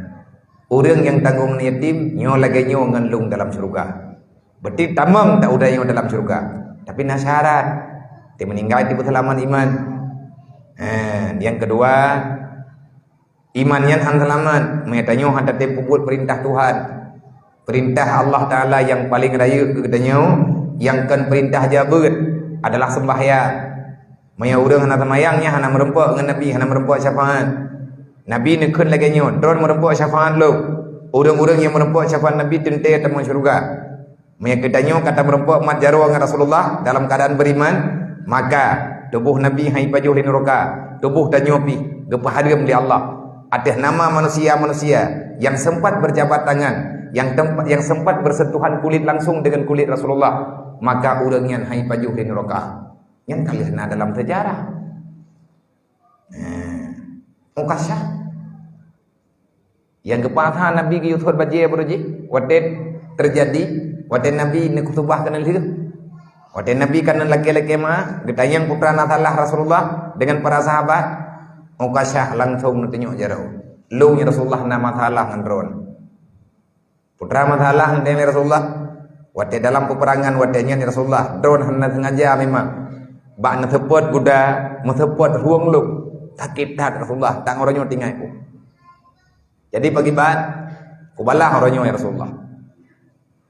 Ureueng nyang tanggong aneuk yatim, nyoe lagèe nyoe ngon lôn dalam syeuruga. Berarti tamong dak udeb nyoe dalam syeuruga. Tapi na syarat. Teumeuninggai teupeuseulamat iman. Eh, nyang keudua, iman nyan han seulamat, meunyoe tanyoe han tatem peubuet peurintah Tuhan. Peurintah Allah Taala nyang paleng rayeuk keu geutanyoe, nyang kon peurintah jabeuet, adalah seumbahyang. Meunyoe ureueng hana seumayang, nyan hana meurumpok ngon Nabi, hana meurumpok syafaat. Nabi neukheun lagèe nyoe, "Droen meurumpok syafaat lôn. Ureueng-ureueng nyang meurumpok syafaat Nabi teuntèe tamong syeuruga." Meunyoe geutanyoe ka tameurumpok mat jaroe ngon Rasulullah dalam keuadaan beriman, maka tuboh Nabi han jipajoh lé neuraka, tuboh tanyoe pih geupeuhareuem lé Allah. Ateueh nama manusia-manusia nyang sempat berjabat tangan, nyang tempat, nyang sempat bersentuhan kulit langsung dengan kulit Rasulullah, maka ureueng nyan han jipajoh lé neuraka. Nyan ka lheueh na dalam seujarah. Nah, Ukasyah. Nyang geupaksa Nabi geuyue sot bajèe baroe jih, watèe teujadi, watèe Nabi neukhutubah keuneulheueh. Watèe Nabi ka neulakèe-lakèe meu'ah, geutanyong peue na salah Rasulullah deungon para sahabat, Ukasyah langsong neutunyok jaroe. "Lôn, ya Rasulullah, na masalah ngon droen." Peue na masalah ngon droen, ya Rasulullah? Watèe dalam peperangan watèe nyan, ya Rasulullah, droen hana sengaja memang. Bak neuseupôt guda, meuseupôt rueng lôn. Sakét that, Rasulullah, tan uroe nyoe tinggai ku. Jadi, pakriban, kubalah uroe nyoe, ya Rasulullah.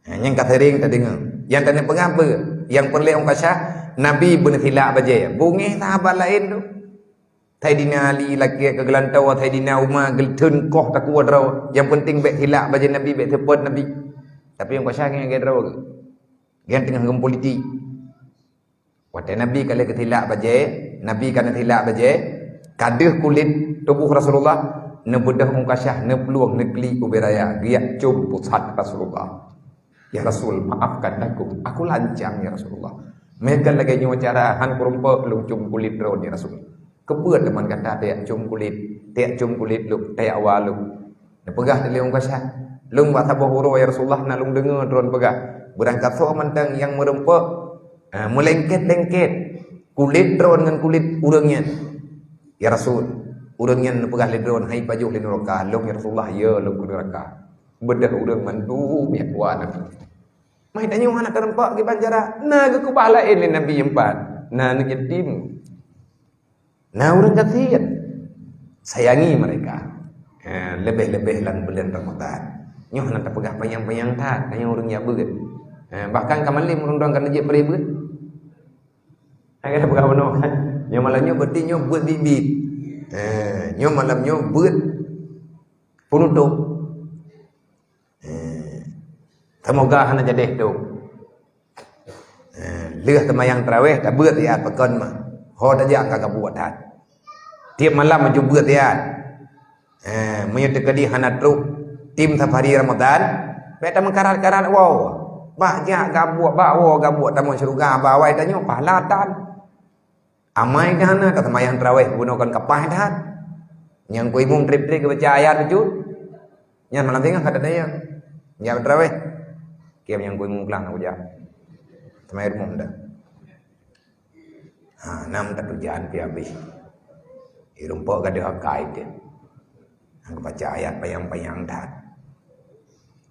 Ha, nyan ka sering tadeungoe. Nyang taneuk peugah peue? Nyang peureulèe Ukasyah, Nabi beuneusilak bajèe. Beungèh sahabat laén tu. Saidina Ali lakèe ka geulantoe, Saidina Umar geutheun koh takue droe. Nyang peunteng bèk silak bajèe Nabi, bèk seupôt Nabi. Tapi Ukasha ngieng lagèe droe. Geuh teungoh geupolitik. Watèe Nabi ka lheueh geutilak bajèe, Nabi ka neutilak bajèe, ka deuh kulét tuboh Rasulullah, neubeudôh Ukasha, neuplueng, neuklik ubé raya, geujak com pusat Rasulullah. "Ya Rasul, maafkan aku. Aku lancang, ya Rasulullah. Meunan lagèe nyoe cara, han kureumpok lôn com kulét droen, ya Rasul." "Keupeue teuma gata tajak com kulét, tajak com kulét lôn, tajak wa lôn?" Neupeugah lé Ukasha, "Lôn bak saboh uroe, ya Rasulullah, na lôn deungö droen peugah, beurangkasoe mantong nyang meureumpok, eh, meulengket-lengket kulét droen ngon kulét ureueng nyan. Ya Rasul, ureueng nyan," neupeugah lé droen, "hai pajoh lé nuraka." "Lôn, ya Rasulullah?" "Ya, lôn keu nuraka." Beudôh ureueng mandum nyang kuat. Meutanyoe hana teureumpok kiban cara, na geukeubah laén lé Nabi empat, na aneuk yatim. Na ureueng gasien, sayangi mereka. Ha, leubeh-leubeh lam buleuen Ramadhan. Nyoe hana tapeugah panyang-panyang that, tanyoe ureueng jak beuet. Ha, bahkan ka malem ureueng droe ka neujeuet bri beuet. Hana tapeugah bunoe kan. Nyoe malam nyoe berarti nyoe beuet biet-biet. Ha, nyoe malam nyoe beuet peunutôp. Eh, seumoga hana jadi tu. Eh, lheueh seumayang tarawih, tabeuet raya pakon mah. Ho tajak ka gabuek that. Tiep malam maju beuet raya. Eh, meunyoe teukeudi hana trok tim safari Ramadan, bèk tameukarat-karat woe. Bak jak gabuek, bak woe gabuek tamong syeuruga, bak awai tanyoe pahala tan. Amai keu hana, taseumayang tarawih bunoe kon kapah that. Nyang ku imum trép-trép geubaca ayat bacut. Nyan malam singoh ka tadayang. Nyang tarawih. Kiam nyang ku imum klang aku jak. Teuma rumoh dah. Ha, nam tatujan pi habéh. Irumpok gadoh akai teuh. Nyang geubaca ayat panyang-panyang that.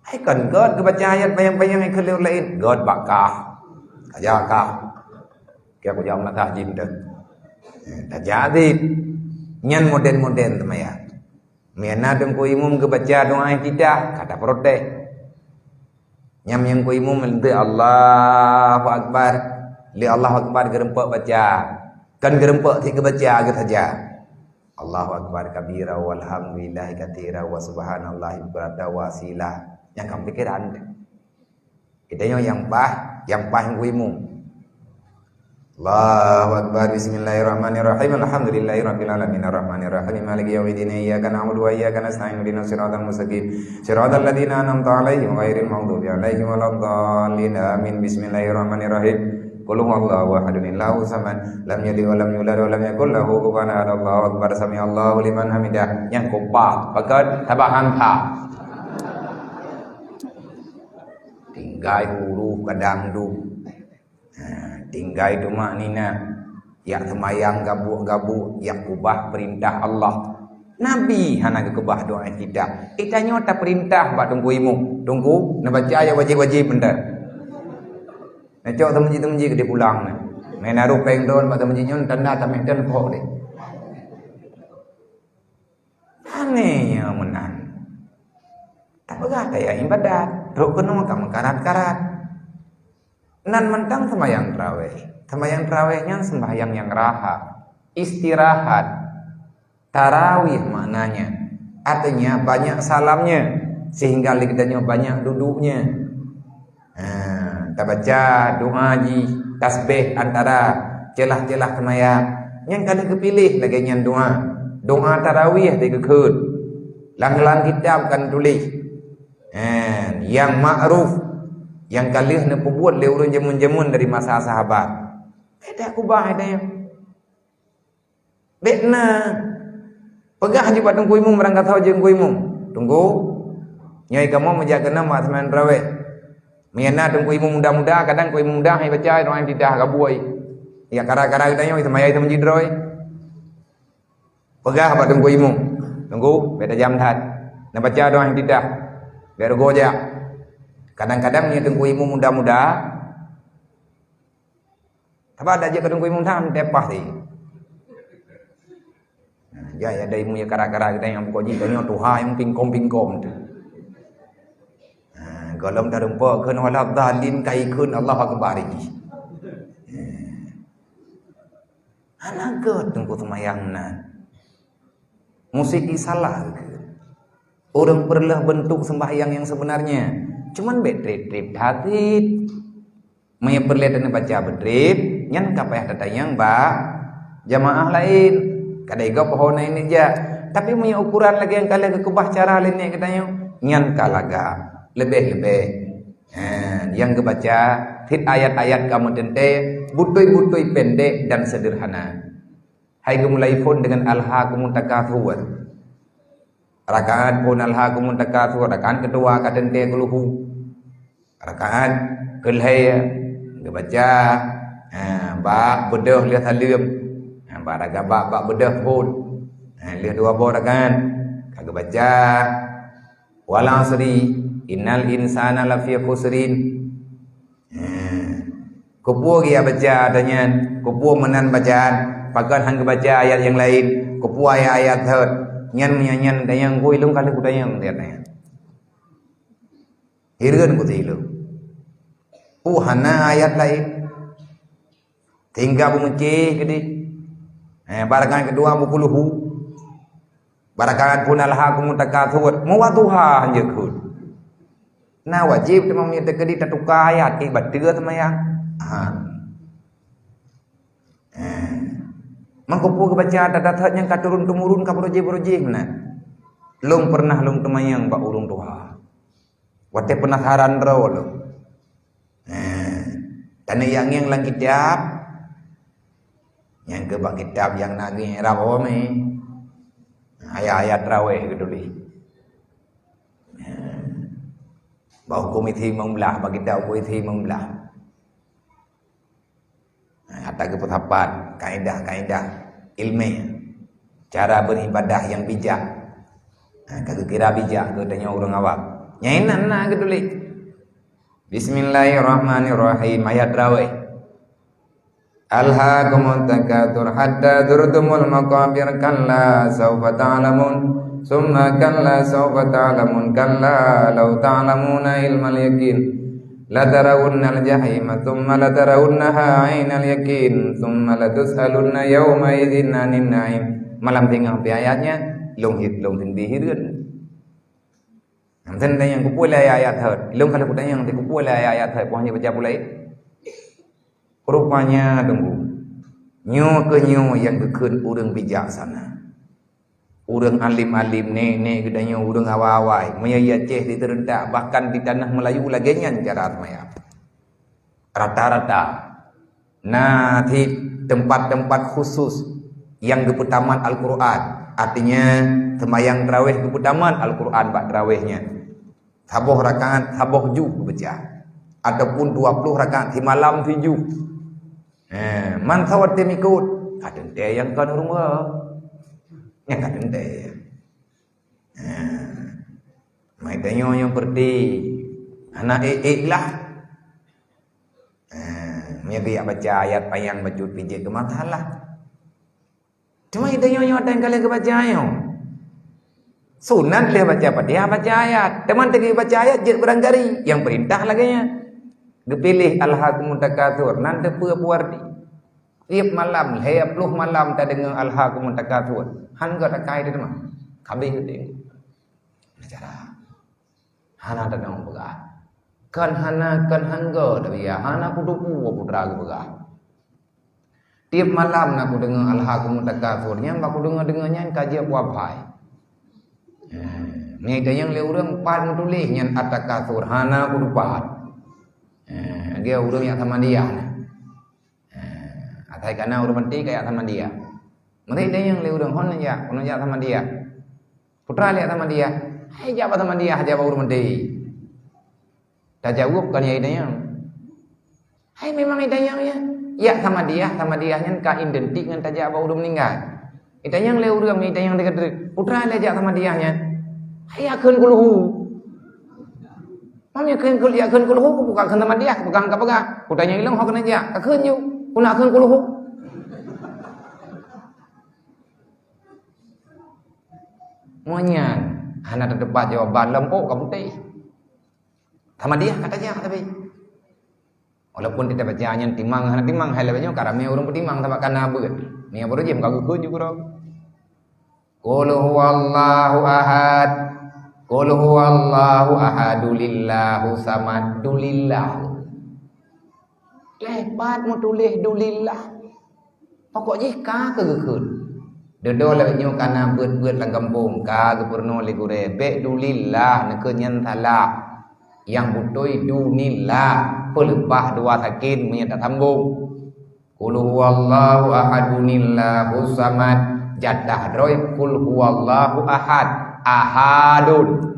Hai kon gèt geubaca ayat panyang-panyang ikheun lé ureueng laén. Gèt bak kah. Kaja kah. Kaya kujak meunasah jih beutôi. Eh, tajak cit. Nyan modern-modern seumayang. Meunyo na teungku imum geubaca doa iftitah, ka taprotes. Nyan nyang ku imum leunteu Allahu Akbar. Lé Allahu Akbar geurumpok baca. Kan geurumpok cit geubaca geuh saja. Allahu Akbar kabira walhamdulillahi katsira wa subhanallahi bukratan wa asila. Nyang ka pikiran. Kita nyoe nyang paih, nyang paih nyang ku imum. Allahu Akbar, bismillahirrahmanirrahim, alhamdulillahi rabbil alamin, arrahmanirrahim, maliki yaumiddin, iyyaka na'budu wa iyyaka nasta'in, ihdinas siratal mustaqim, siratal ladzina an'amta 'alaihim ghairil maghdubi 'alaihim waladdallin, amin. Bismillahirrahmanirrahim. Qul huwallahu ahad, Allahu samad, lam yalid wa lam yulad wa lam yakul lahu kufuwan ahad. Allahu Akbar, sami'allahu liman hamidah. Nyang keupah, pakon? Tabahan tha. Tinggai huruf kadang dum. Ha, tinggai tumakninah. Jak seumayang gabuek-gabuek, jak keubah peurintah Allah. Nabi hana geukeubah doa iftitah. Kita nyoe tapeurintah bak teungku imum. Teungku, neubaca nyang wajéb-wajéb mantong. Neucok teumeuji-teumeuji keudéh pulang nyan. Meunan na roh péng droen bak teumeuji nyoe tanda taméh teun phok deh. Aneh nyoe meunan. Tapeugah kaya ibadat, rot keunoe ka meukarat-karat. Nan mantong seumayang tarawih. Seumayang tarawih nyan sembahyang nyang raha, istirahat. Tarawih maknanya, artinya banyak salamnya, sehingga lé geutanyoe banyak duduknya. Ha, tabaca doa jih, tasbih antara ceulah-ceulah seumayang. Nyang ka lheueh geupiléh lagèe nyan doa. Doa tarawih teugeukheun. Lam, lam kitab kan tuléh. Ha, nyang ma'ruf, nyang ka lheueh neupeubuet lé ureueng jameun-jameun dari masa sahabat. Beda kubah ada yang Bèk na. Peugah jih bak teungku imum, barangkasoe jeuet teungku imum. Teungku, nyoe kamoe meujak keunoe bak seumayang tarawih. Meunyo na teungku imum muda-muda, kadang teungku imum muda hai baca doa iftitah gabuek. Ya kara-kara geutanyoe seumayang teumeuji droe. Peugah bak teungku imum. Teungku, bèk tajam that. Neubaca doa iftitah. Bèk rugoe jak. Kadang-kadang meunyo teungku imum muda-muda, Sabab dak jeuet keu teungku imum tham tepah tadi. Nah, jai ada imum nyang kara-kara geutanyoe nyang pokok jih tanyoe tuha nyang pingkom-pingkom tu. Nah, gohlom tarumpok kheun wala dhalin ka ikheun Allahu Akbar jih. Nah. Hana gèt teungku seumayang nan. Musik jih salah keu. Ureueng peureulèh beuntuk seumbahyang nyang seubeunarnya. Cuman bék treb-treb that cit. Meunyoe peureulée taneuk baca beutreb, nyan ka payah tatanyong bak jamaah laén. Kadai gob ho na inong jak. Tapi meunyoe ukoran lagée nyang ka lheueh geukeubah cara lé nèk geutanyoe, nyan ka lagak. Leubeh-leubeh, ha, nyang geubaca cit ayat-ayat ka meuteuntée, beutôi-beutôi pendek dan sederhana. Hai geumulai phon deungon Alhaakumut Takatsur. Rakaat phon Alhaakumut Takatsur, rakaat keudua ka teuntée Qul Hu. Rakaat keulhée geubaca, ha, bak beudôh lheueh saleuem. Ha, bak rakaat bak, bak beudôh phon. Ha, lheueh dua boh rakaat ka geubaca, "Wal 'asri, innal insana lafi khusrin." Ha. Keupeue geujak baca ata nyan? Keupeue meunan bacaan? Pakon han geubaca ayat nyang laén? Keupeue ayat-ayat thot? Nyan meunyan nyan tanyong, gui lôn ka lheueh kutanyong ayat nyan. Hireuen kuteuk ilôn. Peue hana ayat laén? Tinggai beumeucéh keudeh. Eh, bak rakaat keudua beu Qul Hu. Bak rakaat phon Alhaakumut Takatsur. Meuwadduha hanjeuet kheun. Na wajéb teuma meunyoe teukeudi tatuka ayat, eh, bateue seumayang. Ha. Eh. Mangko peue geubaca that-that nyang ka turun-temurun ka beurojéh-beurojéh meunan. Lôn peureunah lôn teumanyong bak ureuëng tuha. Watée peunasaran droe lôn. Nah, taneuk jak ngieng lam kitab. Nyang keu bak kitab nyang na geuh rab awam, eh. Ayat-ayat traweh geutuléh. Nah, bak huköm isi limong blah, bak kitab huköm isi limong blah. Ha, ata geupeusapat kaedah-kaedah ilmiah, cara beribadah yang bijak. Ha, ka geukira bijak keu tanyoe ureuëng awam. Nyang inan na geutuléh. Bismillahirrahmanirrahim. Ayat traweh. Alhaakumut takatsur hatta zurtumul maqabir. Kalla saufa ta'lamun. Tsumma kalla saufa ta'lamun. Kalla law ta'lamuna ilmal yaqin. Latarawunnal jahima tsumma latarawunnaha 'ainal yaqin tsumma latus'alunna yauma idzin 'anin na'im. Malam singoh pi ayat nyan, lôn hit, lôn seundi hireuen. Nyan teuntang nyang keupeue lé ayat-ayat thot. Lôn ka lheueh kutanyong, keupeue lé ayat-ayat thot, peue hana baca pulai. Rupanya, teungku, nyoe keuh nyoe nyang geukheun ureuëng bijaksana. Ureuëng alim-alim, nèk-nèk geutanyoe, ureuëng awai-awai, meunyoe i Aceh di teureuntak, bahkan di tanoh Meulayu lagée nyan cara seumayang. Rata-rata na cit teumpat-teumpat khusus nyang geupeutamat Al-Qur'an, artinya seumayang traweh geupeutamat Al-Qur'an bak traweh nyan. Saboh rakaat saboh juh geubaca, ataupun dua ploh rakaat simalam sijuh. Eh, man saboh watée meuikot, ka teuntée nyang kon ureuëng ba. Nyang ka teuntée. Eh, mai tanyoe nyang peureuti hana ék-ék lah. Eh, meunyoe geujak baca ayat panyang bacut pih jeuet keu masalah. Teuma tanyoe nyoe watée ka lheueh geubaca nyoe. Sunat lheueh baca Fatihah, baca ayat. Teuma teungoh baca ayat jeuet beurangkari, nyang peurintah lagée nyan. Geupiléh Alhaakumut Takatsur, nan teupeue peue arti. Tieb malam, lhée ploh malam tadeungoe Alhaakumut Takatsur. Han geuh takai teuma. Ka abéh geutanyoe. Nah, cara. Hana tadong peugah. Kon hana, kon hanggo, tapi ya hana kutupu putra geupeugah. Tieb malam na kudeungoe Alhaakumut Takatsur, nyan bak kudeungoe-deungoe nyan ka jeuet wabhai. Eh, nyan tanyong lé ureuëng pat meutuléh nyan At-Takatsur, hana kutupat. Eh, lagée ureuëng nyang Samadiyah na. Eh, asai kana ureuëng meuti ka jak Samadiyah. Meunyoe tanyong lé ureuëng, "Hon jak, hon jak Samadiyah?" Putra lé Samadiyah. Hai jak bak Samadiyah, jak bak ureuëng meuti. Tajaweueb kon nyang itanyong. Hai memang itanyong ya. Jak Samadiyah, Samadiyah nyan ka identik ngon tajak bak ureuëng meuninggai. Itanyong lé ureuëng, itanyong deungon teuk. Putra lé jak Samadiyah nyan. Hai jak kheun Qul Hu. Mam jak kheun Qul, jak kheun Qul Hu, bukan kheun Samadiyah, bukan ka peugah. Kutanyong ilong ho keuneuk jak, ka kheun ju. Ku nak kheun Qul Hu. Meunyan hana teutepat jawaban lom, oh, ka putéh. Samadiyah ka tajak tapi. Walaupun teutabacaan nyan timang hana timang, hai lagée nyoe ka ramé ureuëng peutimang sabab kana beuet. Nia baru jih ka geukheun ju keudroe. Qul huwallahu ahad. Qul huwallahu ahad, Allahu samad, dulillah. Leh pat meutuléh dulillah. Pokok jih ka keu geukheun. Dudoe lagèe nyoe ka na beuet-beuet lam gampông, ka geupeurunoe lé gurèe, bèk dulillah, neukheun nyan salah. Nyang beutôi dunillah, peuleupah dua sakin meunyo tasambong. Qul huwallahu ahad, Allahus samad, jatah droe qul huwallahu ahad, ahadun.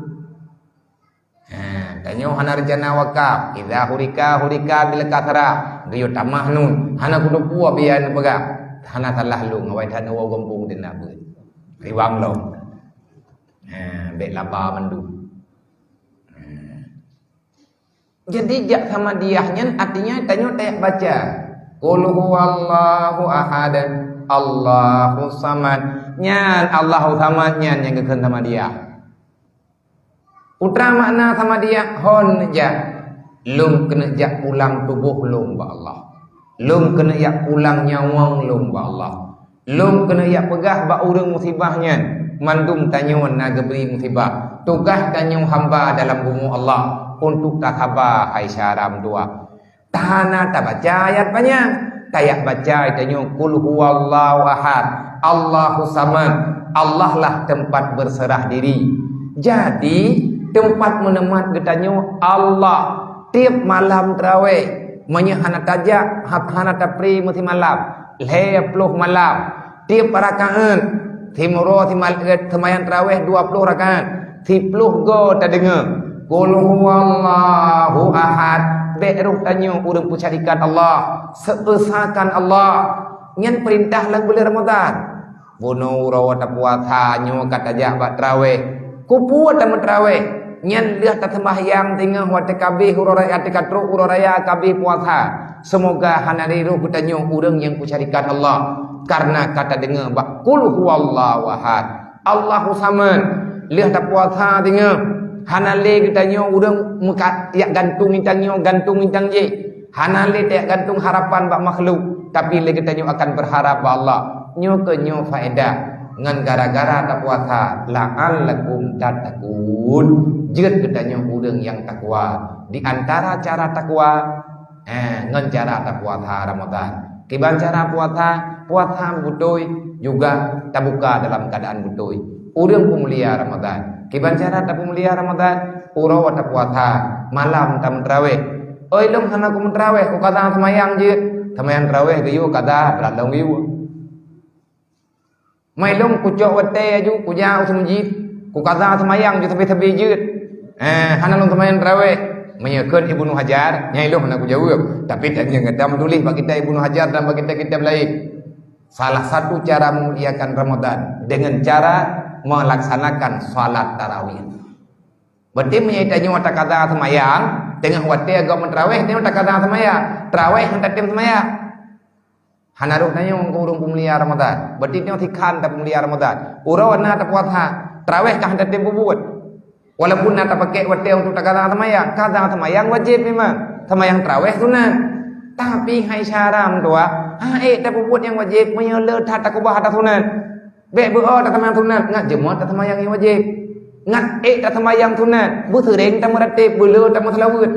Ha, tanyoe hana reuncana wakaf. Idza hurika, hurika bil kasrah. Geuyue tamah nun. Hana kuteupue biaya neupeugah. Hana salah lôn, awai that neuwoe gampông di na beuet. Riwang lom. Ha, bèk laba mandum. Ha. Jadi, jak samadiah nyan artinya tanyoe tajak baca, "Qul huwallahu ahad, Allahus samad." Nyan Allahus samad nyan nyang geukheun samadiah. Peue makna samadiah? Hon jak, lôn keuneuk jak pulang tuboh lôn bak Allah. Lôn keuneuk jak pulang nyawöng lôn bak Allah. Lôn keuneuk jak peugah bak ureuëng musibah nyan, mandum tanyoe na geubri musibah. Tugaih tanyoe hamba dalam bumoe Allah untuk tasaba hai syedara meutuwah. Tahana tabaca ayat panyang, tajak baca tanyoe qul huwallahu ahad, Allahus samad, Allah lah teumpat beuseurah diri. Jadi, teumpat meuneumat geutanyoe Allah. Tieb malam teurawéh, meunyoe hana tajak, ha-, hana tapri meusimalam, lhée ploh malam, tieb rakaat, simuroe simal-, seumayang teurawéh dua ploh rakaat, siploh goe tadeungoe, "Qul huwallahu ahad." Bék roh tanyoe ureuëng peusyarikat Allah, seuesakan Allah. Nyan peurintah lam buleuen Ramadhan. Bunoe uroe tapuasa nyoe ka tajak bak teurawéh. Kupeue tameuteurawéh? Nyan lheueh taseumbahyang teungoh watée ka abéh uroe raya, teuka trok uroe raya ka abéh puasa. Seumoga hana lé roh geutanyoe ureuëng nyang peusyarikat Allah, kareuna ka tadeungoe bak qul huwallahu ahad, Allahus samad. Lheueh tapuasa teungoh, hana lé geutanyoe ureuëng meukat-, jak gantung itang nyoe, gantung itang jéh. Hana lé tajak gantung harapan bak makhluk, tapi lé geutanyoe akan beuharap bak Allah. Nyoe keuh nyoe faedah ngon gara-gara tapuasa, "La'allakum tattaqun." Jeuet geutanyoe ureuëng nyang takwa. Di antara cara takwa, eh, ngon cara tapuasa Ramadhan. Kiban cara puasa? Puasa beutôi juga tabuka dalam keuadaan beutôi. Ureuëng peumulia Ramadhan. Kiban cara tapeumulia Ramadhan? Uroe tapuasa, malam tameuteurawéh. Oi lôn hana kumeuteurawéh, kukaza seumayang jeuet. Seumayang teurawéh geuyue kaza, brat lom geuyue. Mai lôn kucok watée aju, kujak u meuseujid, kukaza seumayang jeuet sabe-sabe jeuet. Eh, hana lôn seumayang teurawéh. Meunyoe kheun Ibnu Hajar, nyan lôn hana kujaweueb. Tapi tanyoe gata meutuléh bak kitab Ibnu Hajar dan bak kitab-kitab laén. Salah satu cara memuliakan Ramadhan dengan cara melaksanakan salat tarawih. Berarti meunyoe tanyoe takaza seumayang, teungoh watée gob meuteurawéh, tanyoe takaza seumayang, teurawéh hana tatem seumayang. Hana rôh tanyoe ngon ureuëng peumulia Ramadhan. Berarti nyoe sikhan tapeumulia Ramadhan. Uroe na tapuasa, teurawéh ka hana tatem peubuet. Walaupun na tapakék watée untuk takaza seumayang, kaza seumayang wajéb memang. Seumayang teurawéh sunat. Tapi hai syedara meutuwah, han ék tapeubuet nyang wajéb meunyoe le that takeubah ata sunat. Bék beu-o taseumayang sunat, ngat jeumöt taseumayang nyang wajéb. Ngat ék taseumayang sunat, beuseuréng tameurateb, beuleu tameuseulaweuet.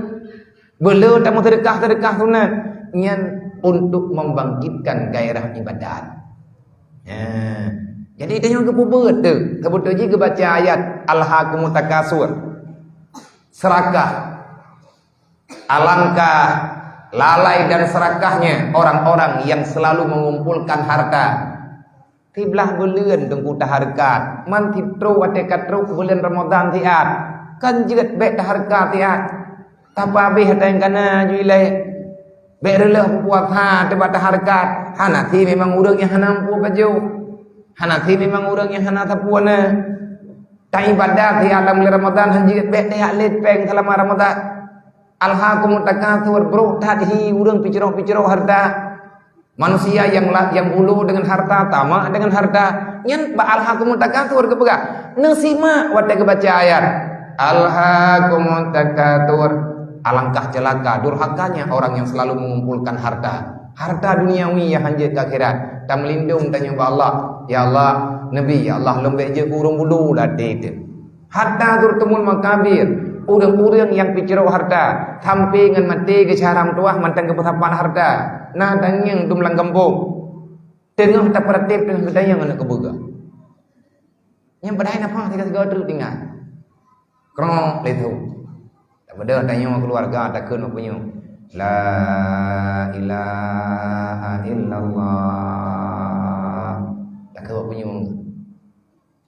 Beuleu tameuseudeukah-seudeukah sunat. Nyan untuk membangkitkan gairah ibadat. Nya. Jadi tanyoe geupeubuet teuh. Seubeutôi jih geubaca ayat Alhakumut Takasur. Serakah. Alangkah lalai dan serakahnya orang-orang yang selalu mengumpulkan harta. Siblah buleuen teungku tahareukat, man sitrok watée ka trok buleuen Ramadhan siat, kan jeuet bék tahareukat siat. Tapeuhabéh hareuta nyang kana ju ilée. Bék reuloh puasa teuba tahareukat, hana si memang ureuëng nyang hana muphom pajoh. Hana si memang ureuëng nyang hana sapeue na. Taibadat siat lam buleuen Ramadhan han jeuet bék tajak lét péng seulama Ramadhan. Alhakumut takasur, brok that hi ureuëng picroh-picroh hareuta. Manusia yang la-, yang bulo dengan harta, tamak dengan harta. Nyan bak alhakumut takasur geupeugah. Neusimak watée geubaca ayat. Alhakumut takasur. Alangkah celaka, durhakanya orang yang selalu mengumpulkan harta. Harta duniawi nyang han jeuet keu akhirat. Tameulindong tanyoe bak Allah. Ya Allah, neubi, ya Allah, lôn bék jeuet keu ureuëng bulo lam até teuh. Hatta zurtumul maqabir, ureuëng-ureuëng nyang peucrok harta, sampai ngon maté geusyah ram tuah mantong geupeusapat harta. Na tangieng dum lam gampông. Teungoh tapeuratéb teungoh geutanyong aneuk keubeue. Nyang padahai nafah sigoe-sigoe treuk tinggai. Krok lé tho. Tapeudeuh tanyoe keuluwarga takheun bak punyueng, "La ilaha illallah." Takheun bak punyueng.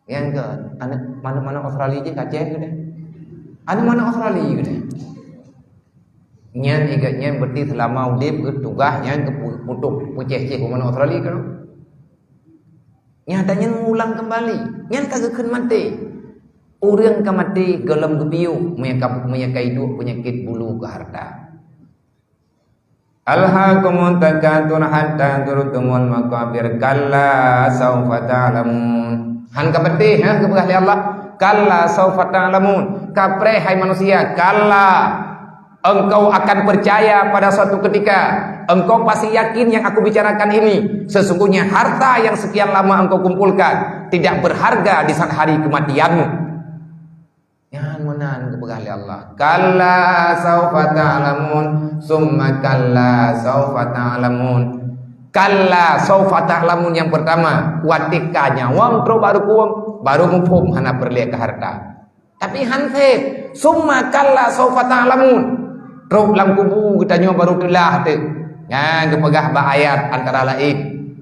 Nyang keu aneuk manok-manok Australia jih kacén geude. Aneuk manok Australia geude. Nyan igat nyan berarti seulama udeb geutugaih nyan keu pu-, putôh peucéh-céh manok Australia keunoe. Nyata nyan ulang keumbali. Nyan ka geukheun maté. Ureuëng ka maté gohlom geupiôh meunyo ka, meunyo ka iduek peunyakét bulu keu harta. "Alhaakumut takatsur hatta zurtumul maqabir, kalla saufa ta'lamun." Han ka patéh, ha, geupeugah lé Allah, "Kalla saufa ta'lamun." Ka preh, hai manusia, kalla. Engkau akan percaya pada suatu ketika. Engkau pasti yakin yang aku bicarakan ini. Sesungguhnya harta yang sekian lama engkau kumpulkan tidak berharga di saat hari kematianmu. Nyan meunan geupeugah lé Allah. "Kalla saufa ta'lamun, summa kalla saufa ta'lamun." Kalla saufa ta'lamun yang pertama, watée ka nyawöng trok bak rukung, baru muphom hana peureulée keu harta. Tapi han sép, "Summa kalla saufa ta'lamun." Trok lam kubu geutanyoe baru teulah teuk. Nyan geupeugah bak ayat antara laén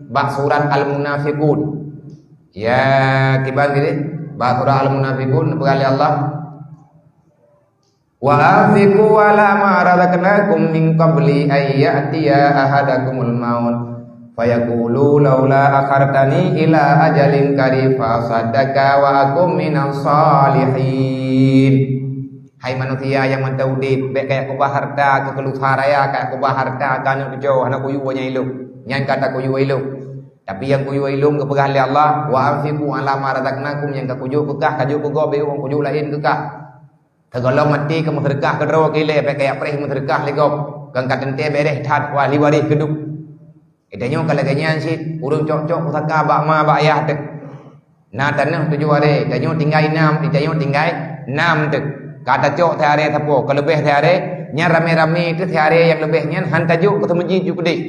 bak surat Al-Munafiqun. Ya, kiban gini, bak surat Al-Munafiqun geupeugah lé Allah, "Wa anfiqu ala ma razaqnakum min qabli an ya'tiya ahadakumul maut, fayaqulu laula akhartani ila ajalin qarib fa asaddaqa wa akum minas salihin." Hai manusia nyang mantong udeb, bék kajak keubah harta keu keu lusa raya, kajak keubah harta keu aneuk cucoe, hana kuyue nyang ilong. Nyan ka takuyue ilong. Tapi nyang kuyue ilong geupeugah lé Allah, "Wa anfiqu ala ma razaqnakum," nyang ka kujok keu kah, kajok keu gob, bék kujok laén keu kah. Sigohlom maté ka meuseudeukah keudroe keu ilée, bék kajak preh meuseudeukah lé gob. Kon ka teuntée beureh that ahli waréh keudeuh. Geutanyoe ka lagée nyan cit, ureuëng cok-cok pusaka bak ma bak yah teuk. Na tanoh tujoh aré, tanyoe tinggai nam, tanyoe tinggai nam teuk. Ka tacok siaré sapo, ka leubeh siaré, nyan ramé-ramé teuh siaré nyang leubeh nyan han tajok keu seumeujid ju keudeh.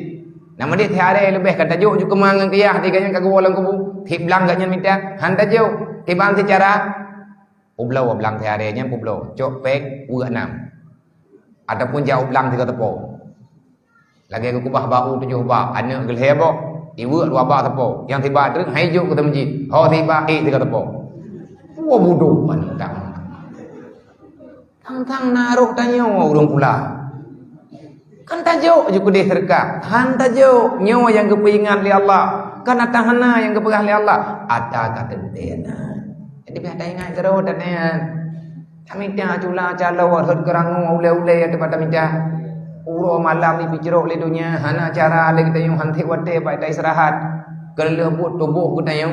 Nama deh siaré leubeh ka tajok ju keuma ngon keu yah, di gobnyan ka geuwoe lam kubu, siblang gobnyan mita, han tajok. Kiban seucara Peubloe blang siaré nyan peubloe, cok péng, weuek nam. Ataupun jak u blang sigoe teupô. Lagée geukeubah bak u tujoh bak, aneuk geulhée boh, iweuek dua bak teupô. Nyang sibak treuk han ijok keu seumeujid, ho sibak ék sigoe teupô. Wah, bodoh aneuk tang. Tang-tang na rôh tanyoe ureuëng pula. Kan tajok ju keudeh seudeukah, han tajok. Nyoe nyang geupeuingat lé Allah. Kan ata hana nyang geupeugah lé Allah, ata ka teuntée na. Jadi, pih taingat keudroe dan nyan. Tamita cula calo rhot keurangoe ulée-ulée teuma tamita. Uroe malam jipeucrok lé donya, hana cara lé geutanyoe, han sép watée bak taistirahat. Keu lheueh buet tuboh geutanyoe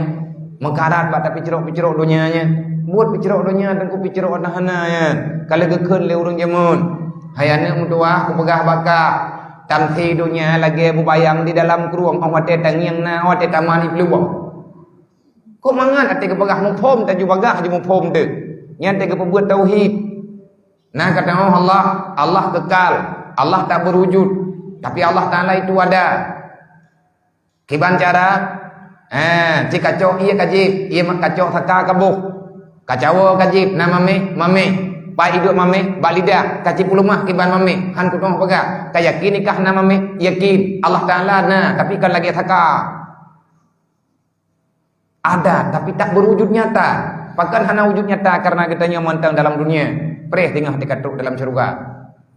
meukarat bak tapeucrok-peucrok donya nyan. Buet peucrok donya teungku peucrok ata hana nyan. Ka lheueh geukheun lé ureuëng jameun. Hai aneuk meutuwah, kupeugah bak kah, tamsé donya lagée beubayang di dalam krueng, óh watée tangieng na, óh watée taman iplueng. Kok mangat até geupeugah muphom, taju bagah ju muphom teuh. Nyan até geupeubuet tauhid. Na kata Allah, Allah kekal, Allah tak berwujud. Tapi Allah Taala itu ada. Kiban cara? Eh, ci kacok ié ka jieb, ié mak kacok saka ka boh. Kacawo ka jieb, na maméh, maméh. Pai iduek maméh, bak lidah, ka ci peuleumah kiban maméh, han kutoh peugah. Ka yakin ikah na maméh? Yakin. Allah Taala na, tapi kon lagée saka. Ada, tapi tak berwujud nyata. Pakon hana wujud nyata? Karena geutanyoe mantong dalam dunia. Preh teungoh teuka trok dalam syeuruga.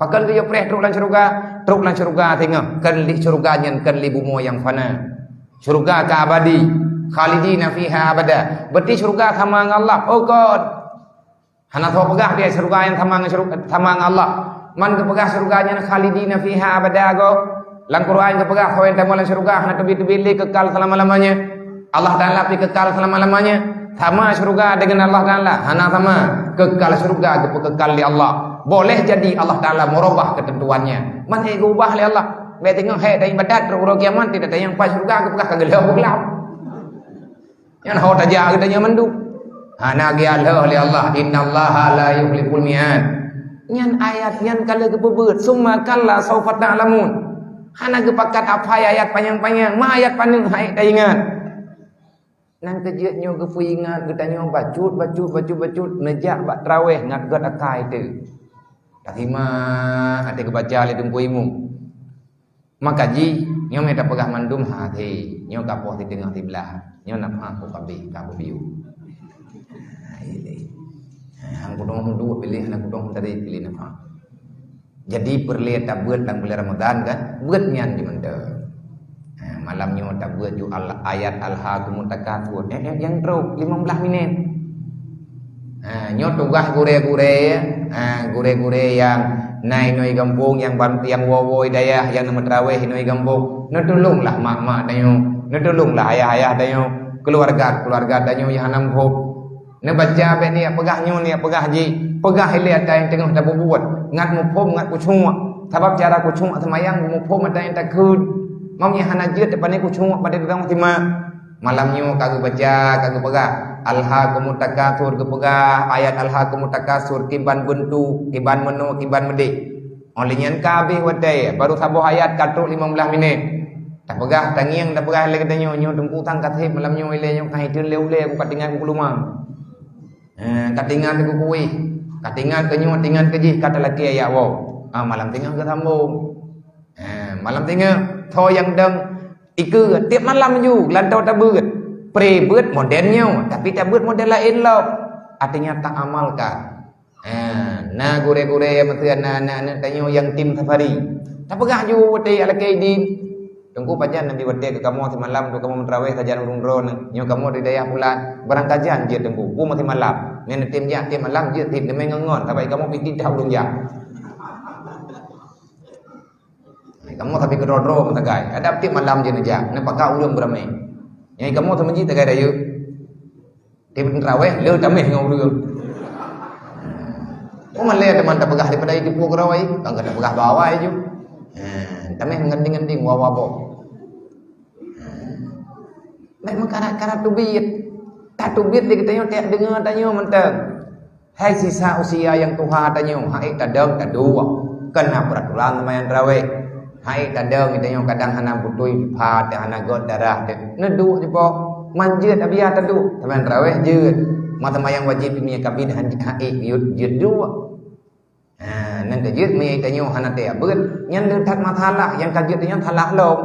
Pakon geuyue preh trok lam syeuruga? Trok lam syeuruga teungoh, kon lé syeuruga nyan, kon lé bumoe nyang fana. Syeuruga ka abadi, khalidina fiha abada. Berarti syeuruga sama ngon Allah. Oh God. Hana soe peugah dia syeuruga nyang sama ngon syeuruga, sama ngon Allah. Man geupeugah syeuruga nyan khalidina fiha abada go. Lam Quran geupeugah soe nyang tamong lam syeuruga hana teubiet-teubiet lé, kekal selama-lamanya. Allah Taala pih kekal selama-lamanya. Sama syeuruga dengan Allah Taala? Hana sama. Kekal syeuruga geupeukekal lé Allah. Boleh jadi Allah Taala meurubah ketentuannya. Man ék geuubah lé Allah. Bék teungoh hék dan ibadat, uroe kiamat tidak ada nyang pat syeuruga geupeugah ka geulheueh beuglap. Nyan ho tajak geutanyoe mandum. Hana geulheueh lé Allah, "Innallaha la yukhliful mi'ad." Nyan ayat nyan ka lheueh geupeubeuet, "Summa kalla saufa ta'lamun." Hana geupakat hafai ayat panyang-panyang, ma ayat paneuk hai taingat. Nyan keuh jeuet nyoe geupeuingat geutanyoe bacut, bacut, bacut, bacut, neujak bak traweh ngat gét akai teuh. Tasimak até geubaca lé Teungku Imum. Maka jih, nyoe mita peugah mandum hase, nyoe ka poh siteungoh siblaih, nyoe nafah ka habéh, ka beubiôh. Ha, ilée. Ha, hang kudong duek piléh, hana kudong tadi piléh nafah. Jadi peureulée tabeuet lam bulan Ramadan kan, beuet nyan di mantong. Ha, malam nyoe tabeuet ju al-, ayat Alhaakumut Takatsur. Eh, eh, nyang trok limong blaih minét. Ha, nyoe tugaih gurée-gurée, ha, gurée-gurée nyang na inoe gampông, nyang ban-, nyang woe-woe dayah, nyang na meutraweh inoe gampông. Neutulonglah mak-mak tanyoe, neutulonglah ayah-ayah tanyoe, keuluwarga-keuluwarga tanyoe nyang hana muphom. Neubaca bék niyak peugah nyoe, niyak peugah jih, peugah ilée ata nyang teungoh tabubuet, ngat muphom, ngat khusyuk. Sabab cara khusyuk seumayang beumuphom ata nyang takheun. Meunyoe hana jeuet, tapani khusyuk pada teungoh simak. Malam nyoe ka geubaca, ka geupeugah, "Alhaakumut Takatsur," geupeugah ayat "Alhaakumut Takatsur" kiban beuntu, kiban meunoe, kiban meudeh. Óh lheueh nyan ka habéh watée, barô saboh ayat ka trok limong blaih minét. Tapeugah, tangieng tapeugah lé geutanyoe, nyoe Teungku sang ka seb malam nyoe ilée nyoe ka hideuen lé ulée, ku ka tinggai ku keuluma. Eh, ka tinggai ku kuéh, ka tinggai keu nyoe, tinggai keu jih, ka talakée jak woe. Ah, malam teungoh geusambông. Eh, malam teungoh, tho nyang dong Ikeue tiep malam ju lantoe tabeuet. Pre beuet model nyoe, tapi tabeuet model laén lom. Artinya taamalkan. Ha, na gurée-gurée nyang meuteun na aneuk-aneuk tanyoe nyang tim safari. Tapeugah ju watée alakée idin. Teungku pajan nabi watée keu kamoe simalam tu kamoe meutraweh sajan ureuëng droe nyoe kamoe di dayah pulan. Barang kajan jeuet teungku. Pu meusimalam. Nyan tim jak tiep malam jeuet tim deungon ngon sabai kamoe piti dah ureuëng jak. Hai, kamoe tapi keudroe-droe meusagai. Ada tiep malam jeuet neujak, neupaka ureuëng beuramé. Nyang kamoe teumeuji sagai rayeuk. Tiep teuraweh, le tameh ngon ureuëng. Oh, malée teuma tapeugah daripada itu pue keudroe, kan kata peugah bawai ju. Ha, tameh menganding-anding wawa boh. Mek meukarat-karat teubiet. Tateubiet di geutanyoe tajak deungoe tanyoe mantong. Hai sisa usia nyang tuha tanyoe, hai tadong taduek. Keu na peuraturan seumayang taraweh. Hai tadong tanyoe kadang hana beutôi pha teuh, hana göt darah teuh. Neuduek jipoh. Man jeuet abiya taduek. Seumayang taraweh jeuet. Ma seumayang wajéb meunyoe kabit han hai jeuet, jeuet duek. Ha, nyan ka jeuet meunyoe tanyoe hana teubiet. Nyan le that masalah, nyang ka jeuet nyan salah lom.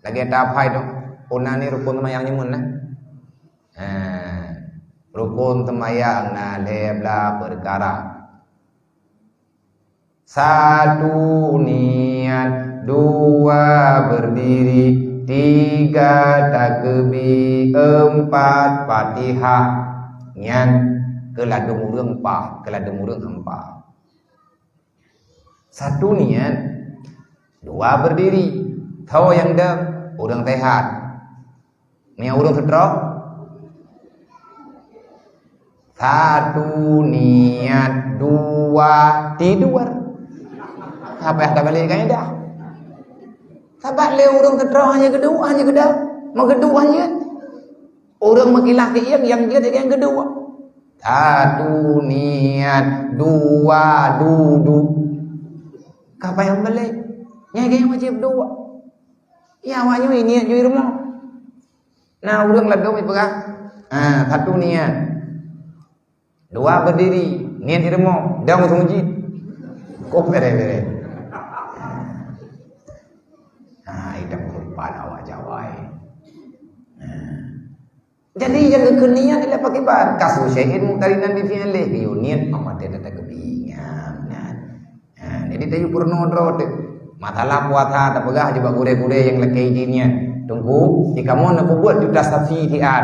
Lagée taphai tu, peue na ni rukun seumayang nyoe meunan. Ha, rukun seumayang na lhée blah peukara. Satu niat, dua berdiri, tiga takbir, empat Fatihah. Nyan keu ladôm ureuëng paih, keu ladôm ureuëng hampa. Satu niat, dua berdiri. Tho nyang deuh, ureuëng sehat. Meunyoe ureuëng seutro, satu niat, dua tidur. Apa yang tabalik kan dah? Sabab lé ureuëng seutro hanya geuduek, hanya geuduek. Meugeuduk hanya. Ureuëng meukilah keuieng nyang jeuet nyang geuduek. Satu niat, dua duduk. Ka payah balek. Nyang gaya wajéb duek. Ya, awak nyoe niat jui rumoh. Nah, ureuëng ladôm ipeugah, ha, satu niat. Dua berdiri, niat di rumoh, dong seumeujid. Kok bere-bere. Ha, idang rupa awak Jawa, eh. Ha. Jadi, nyang geukheun niat adalah pakiban. Kasu syai'in muqtarinan bi fi'lih. Geuyue niat, maka dia datang kebingan. Nah, jadi tayu peurunoe droe teuh. Masalah puasa tapeugah jibak gurée-gurée nyang lakée idin nyan. Teungku, di kamoe neupeubuet juta safi siat.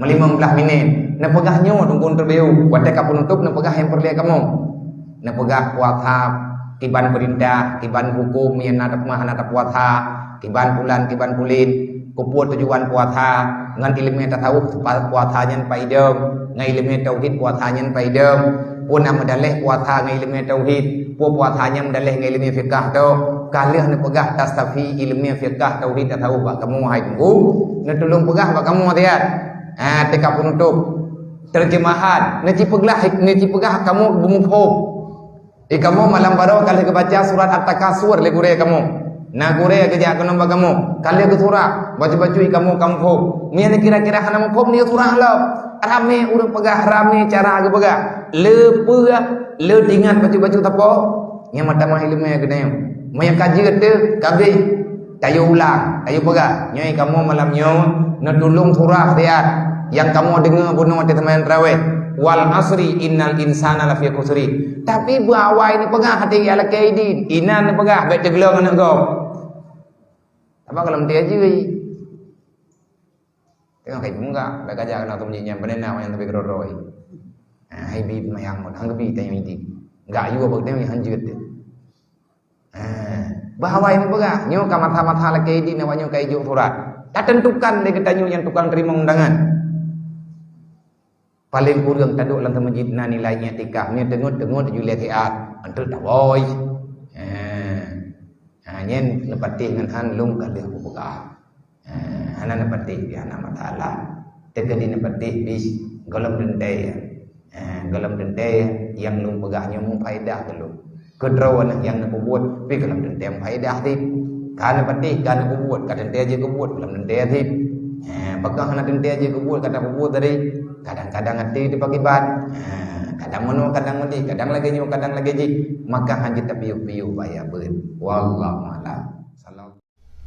Meulimong blaih minét. Neupeugah nyoe teungku teubeu. Watée ka peunutôb neupeugah nyang peureulée kamoe. Neupeugah puasa kiban peurintah, kiban huköm nyang na teuma hana tapuasa, kiban pulan, kiban pulen. Keupeue tujuan puasa, ngon ileumé tasawuf pa-, puasa nyan paidong, ngon ileumé tauhid puasa nyan paidong. Peue na meudaleh puasa ngon ileumé tauhid, peue puasa nyan meudaleh ngon ileumé fiqah tu. Ka lheueh neupeugah tastafi ileumé fiqah tauhid tasawuf bak kamoe hai teungku. Neutulông peugah bak kamoe siat. Ha, teuka peunutôb. Terjemahan, neuci peuglah, neuci peugah kamoe beumuphom. Di kamoe malam baroe ka lheueh geubaca surat At-Takasur lé gurée kamoe. Na gurée geujak keunoe bak kamoe, ka lheueh geusurah, bacut-bacut di kamoe ka muphom. Meunyo kira-kira hana muphom, nyoe surah lom. Ramé ureuëng peugah, ramé cara geupeugah. Le peue, le tingat bacut-bacut tapo. Nyang mata mah ileumé keunoe. Meunyo ka jeuet teuh, ka abéh. Tayue ulang, tayue peugah. Nyoe kamoe malam nyoe neutulông surah siat nyang kamoe deungoe bunoe watée seumayang tarawih. "Wal asri innal insana lafi khusri." Tapi beu awai neupeugah até geulakée idin. Inan neupeugah, bék teugeulong aneuk gob. Sabab gohlom teuh jih. Teungoh kai peunggak, dak kaja keunoe teumeujinya, beuneuna nyang teubiet keudroe-droe. Ah, hai bi mayang ngon, han geubi tanyong idin. Gak yue bak tanyong han jeuet teuh. Ah, bahwa nyang peugah, nyoe ka masa-masa lakée idin awak nyoe ka ijok surat. Tateuntukan lé geutanyoe nyang tukang teurimong undangan. Paleng kureueng taduek lam teumeujiet na nilai i'tikaf, meunyo teungeut-teungeut ju lé siat, anteuk taboi. Ah. Ha, nyan neupatéh ngon han lôn ka lheueh kupeugah. Ha, hana neupatéh pih hana masalah. Teukeudi neupatéh pih gohlom teuntée. Ha, gohlom teuntée nyang lôn peugah nyoe meufaedah keu lôn. Keu droe nyang neupeubuet pih gohlom teuntée meufaedah cit. Ka neupatéh, ka neupeubuet, ka teuntée jeuet keubuet, gohlom teuntée cit. Ha, pakon hana teuntée jeuet keubuet ka tapeubuet tadi? Kadang-kadang até teupakiban. Ha, kadang meunoe, kadang meudeh, kadang lagée nyoe, kadang lagée jih. Maka han jeuet tapiôh-piôh baya beuet. Wallahu a'lam. Salam.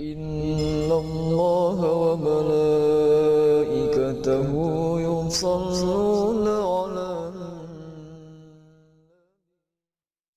إن الله وملائكته يصلون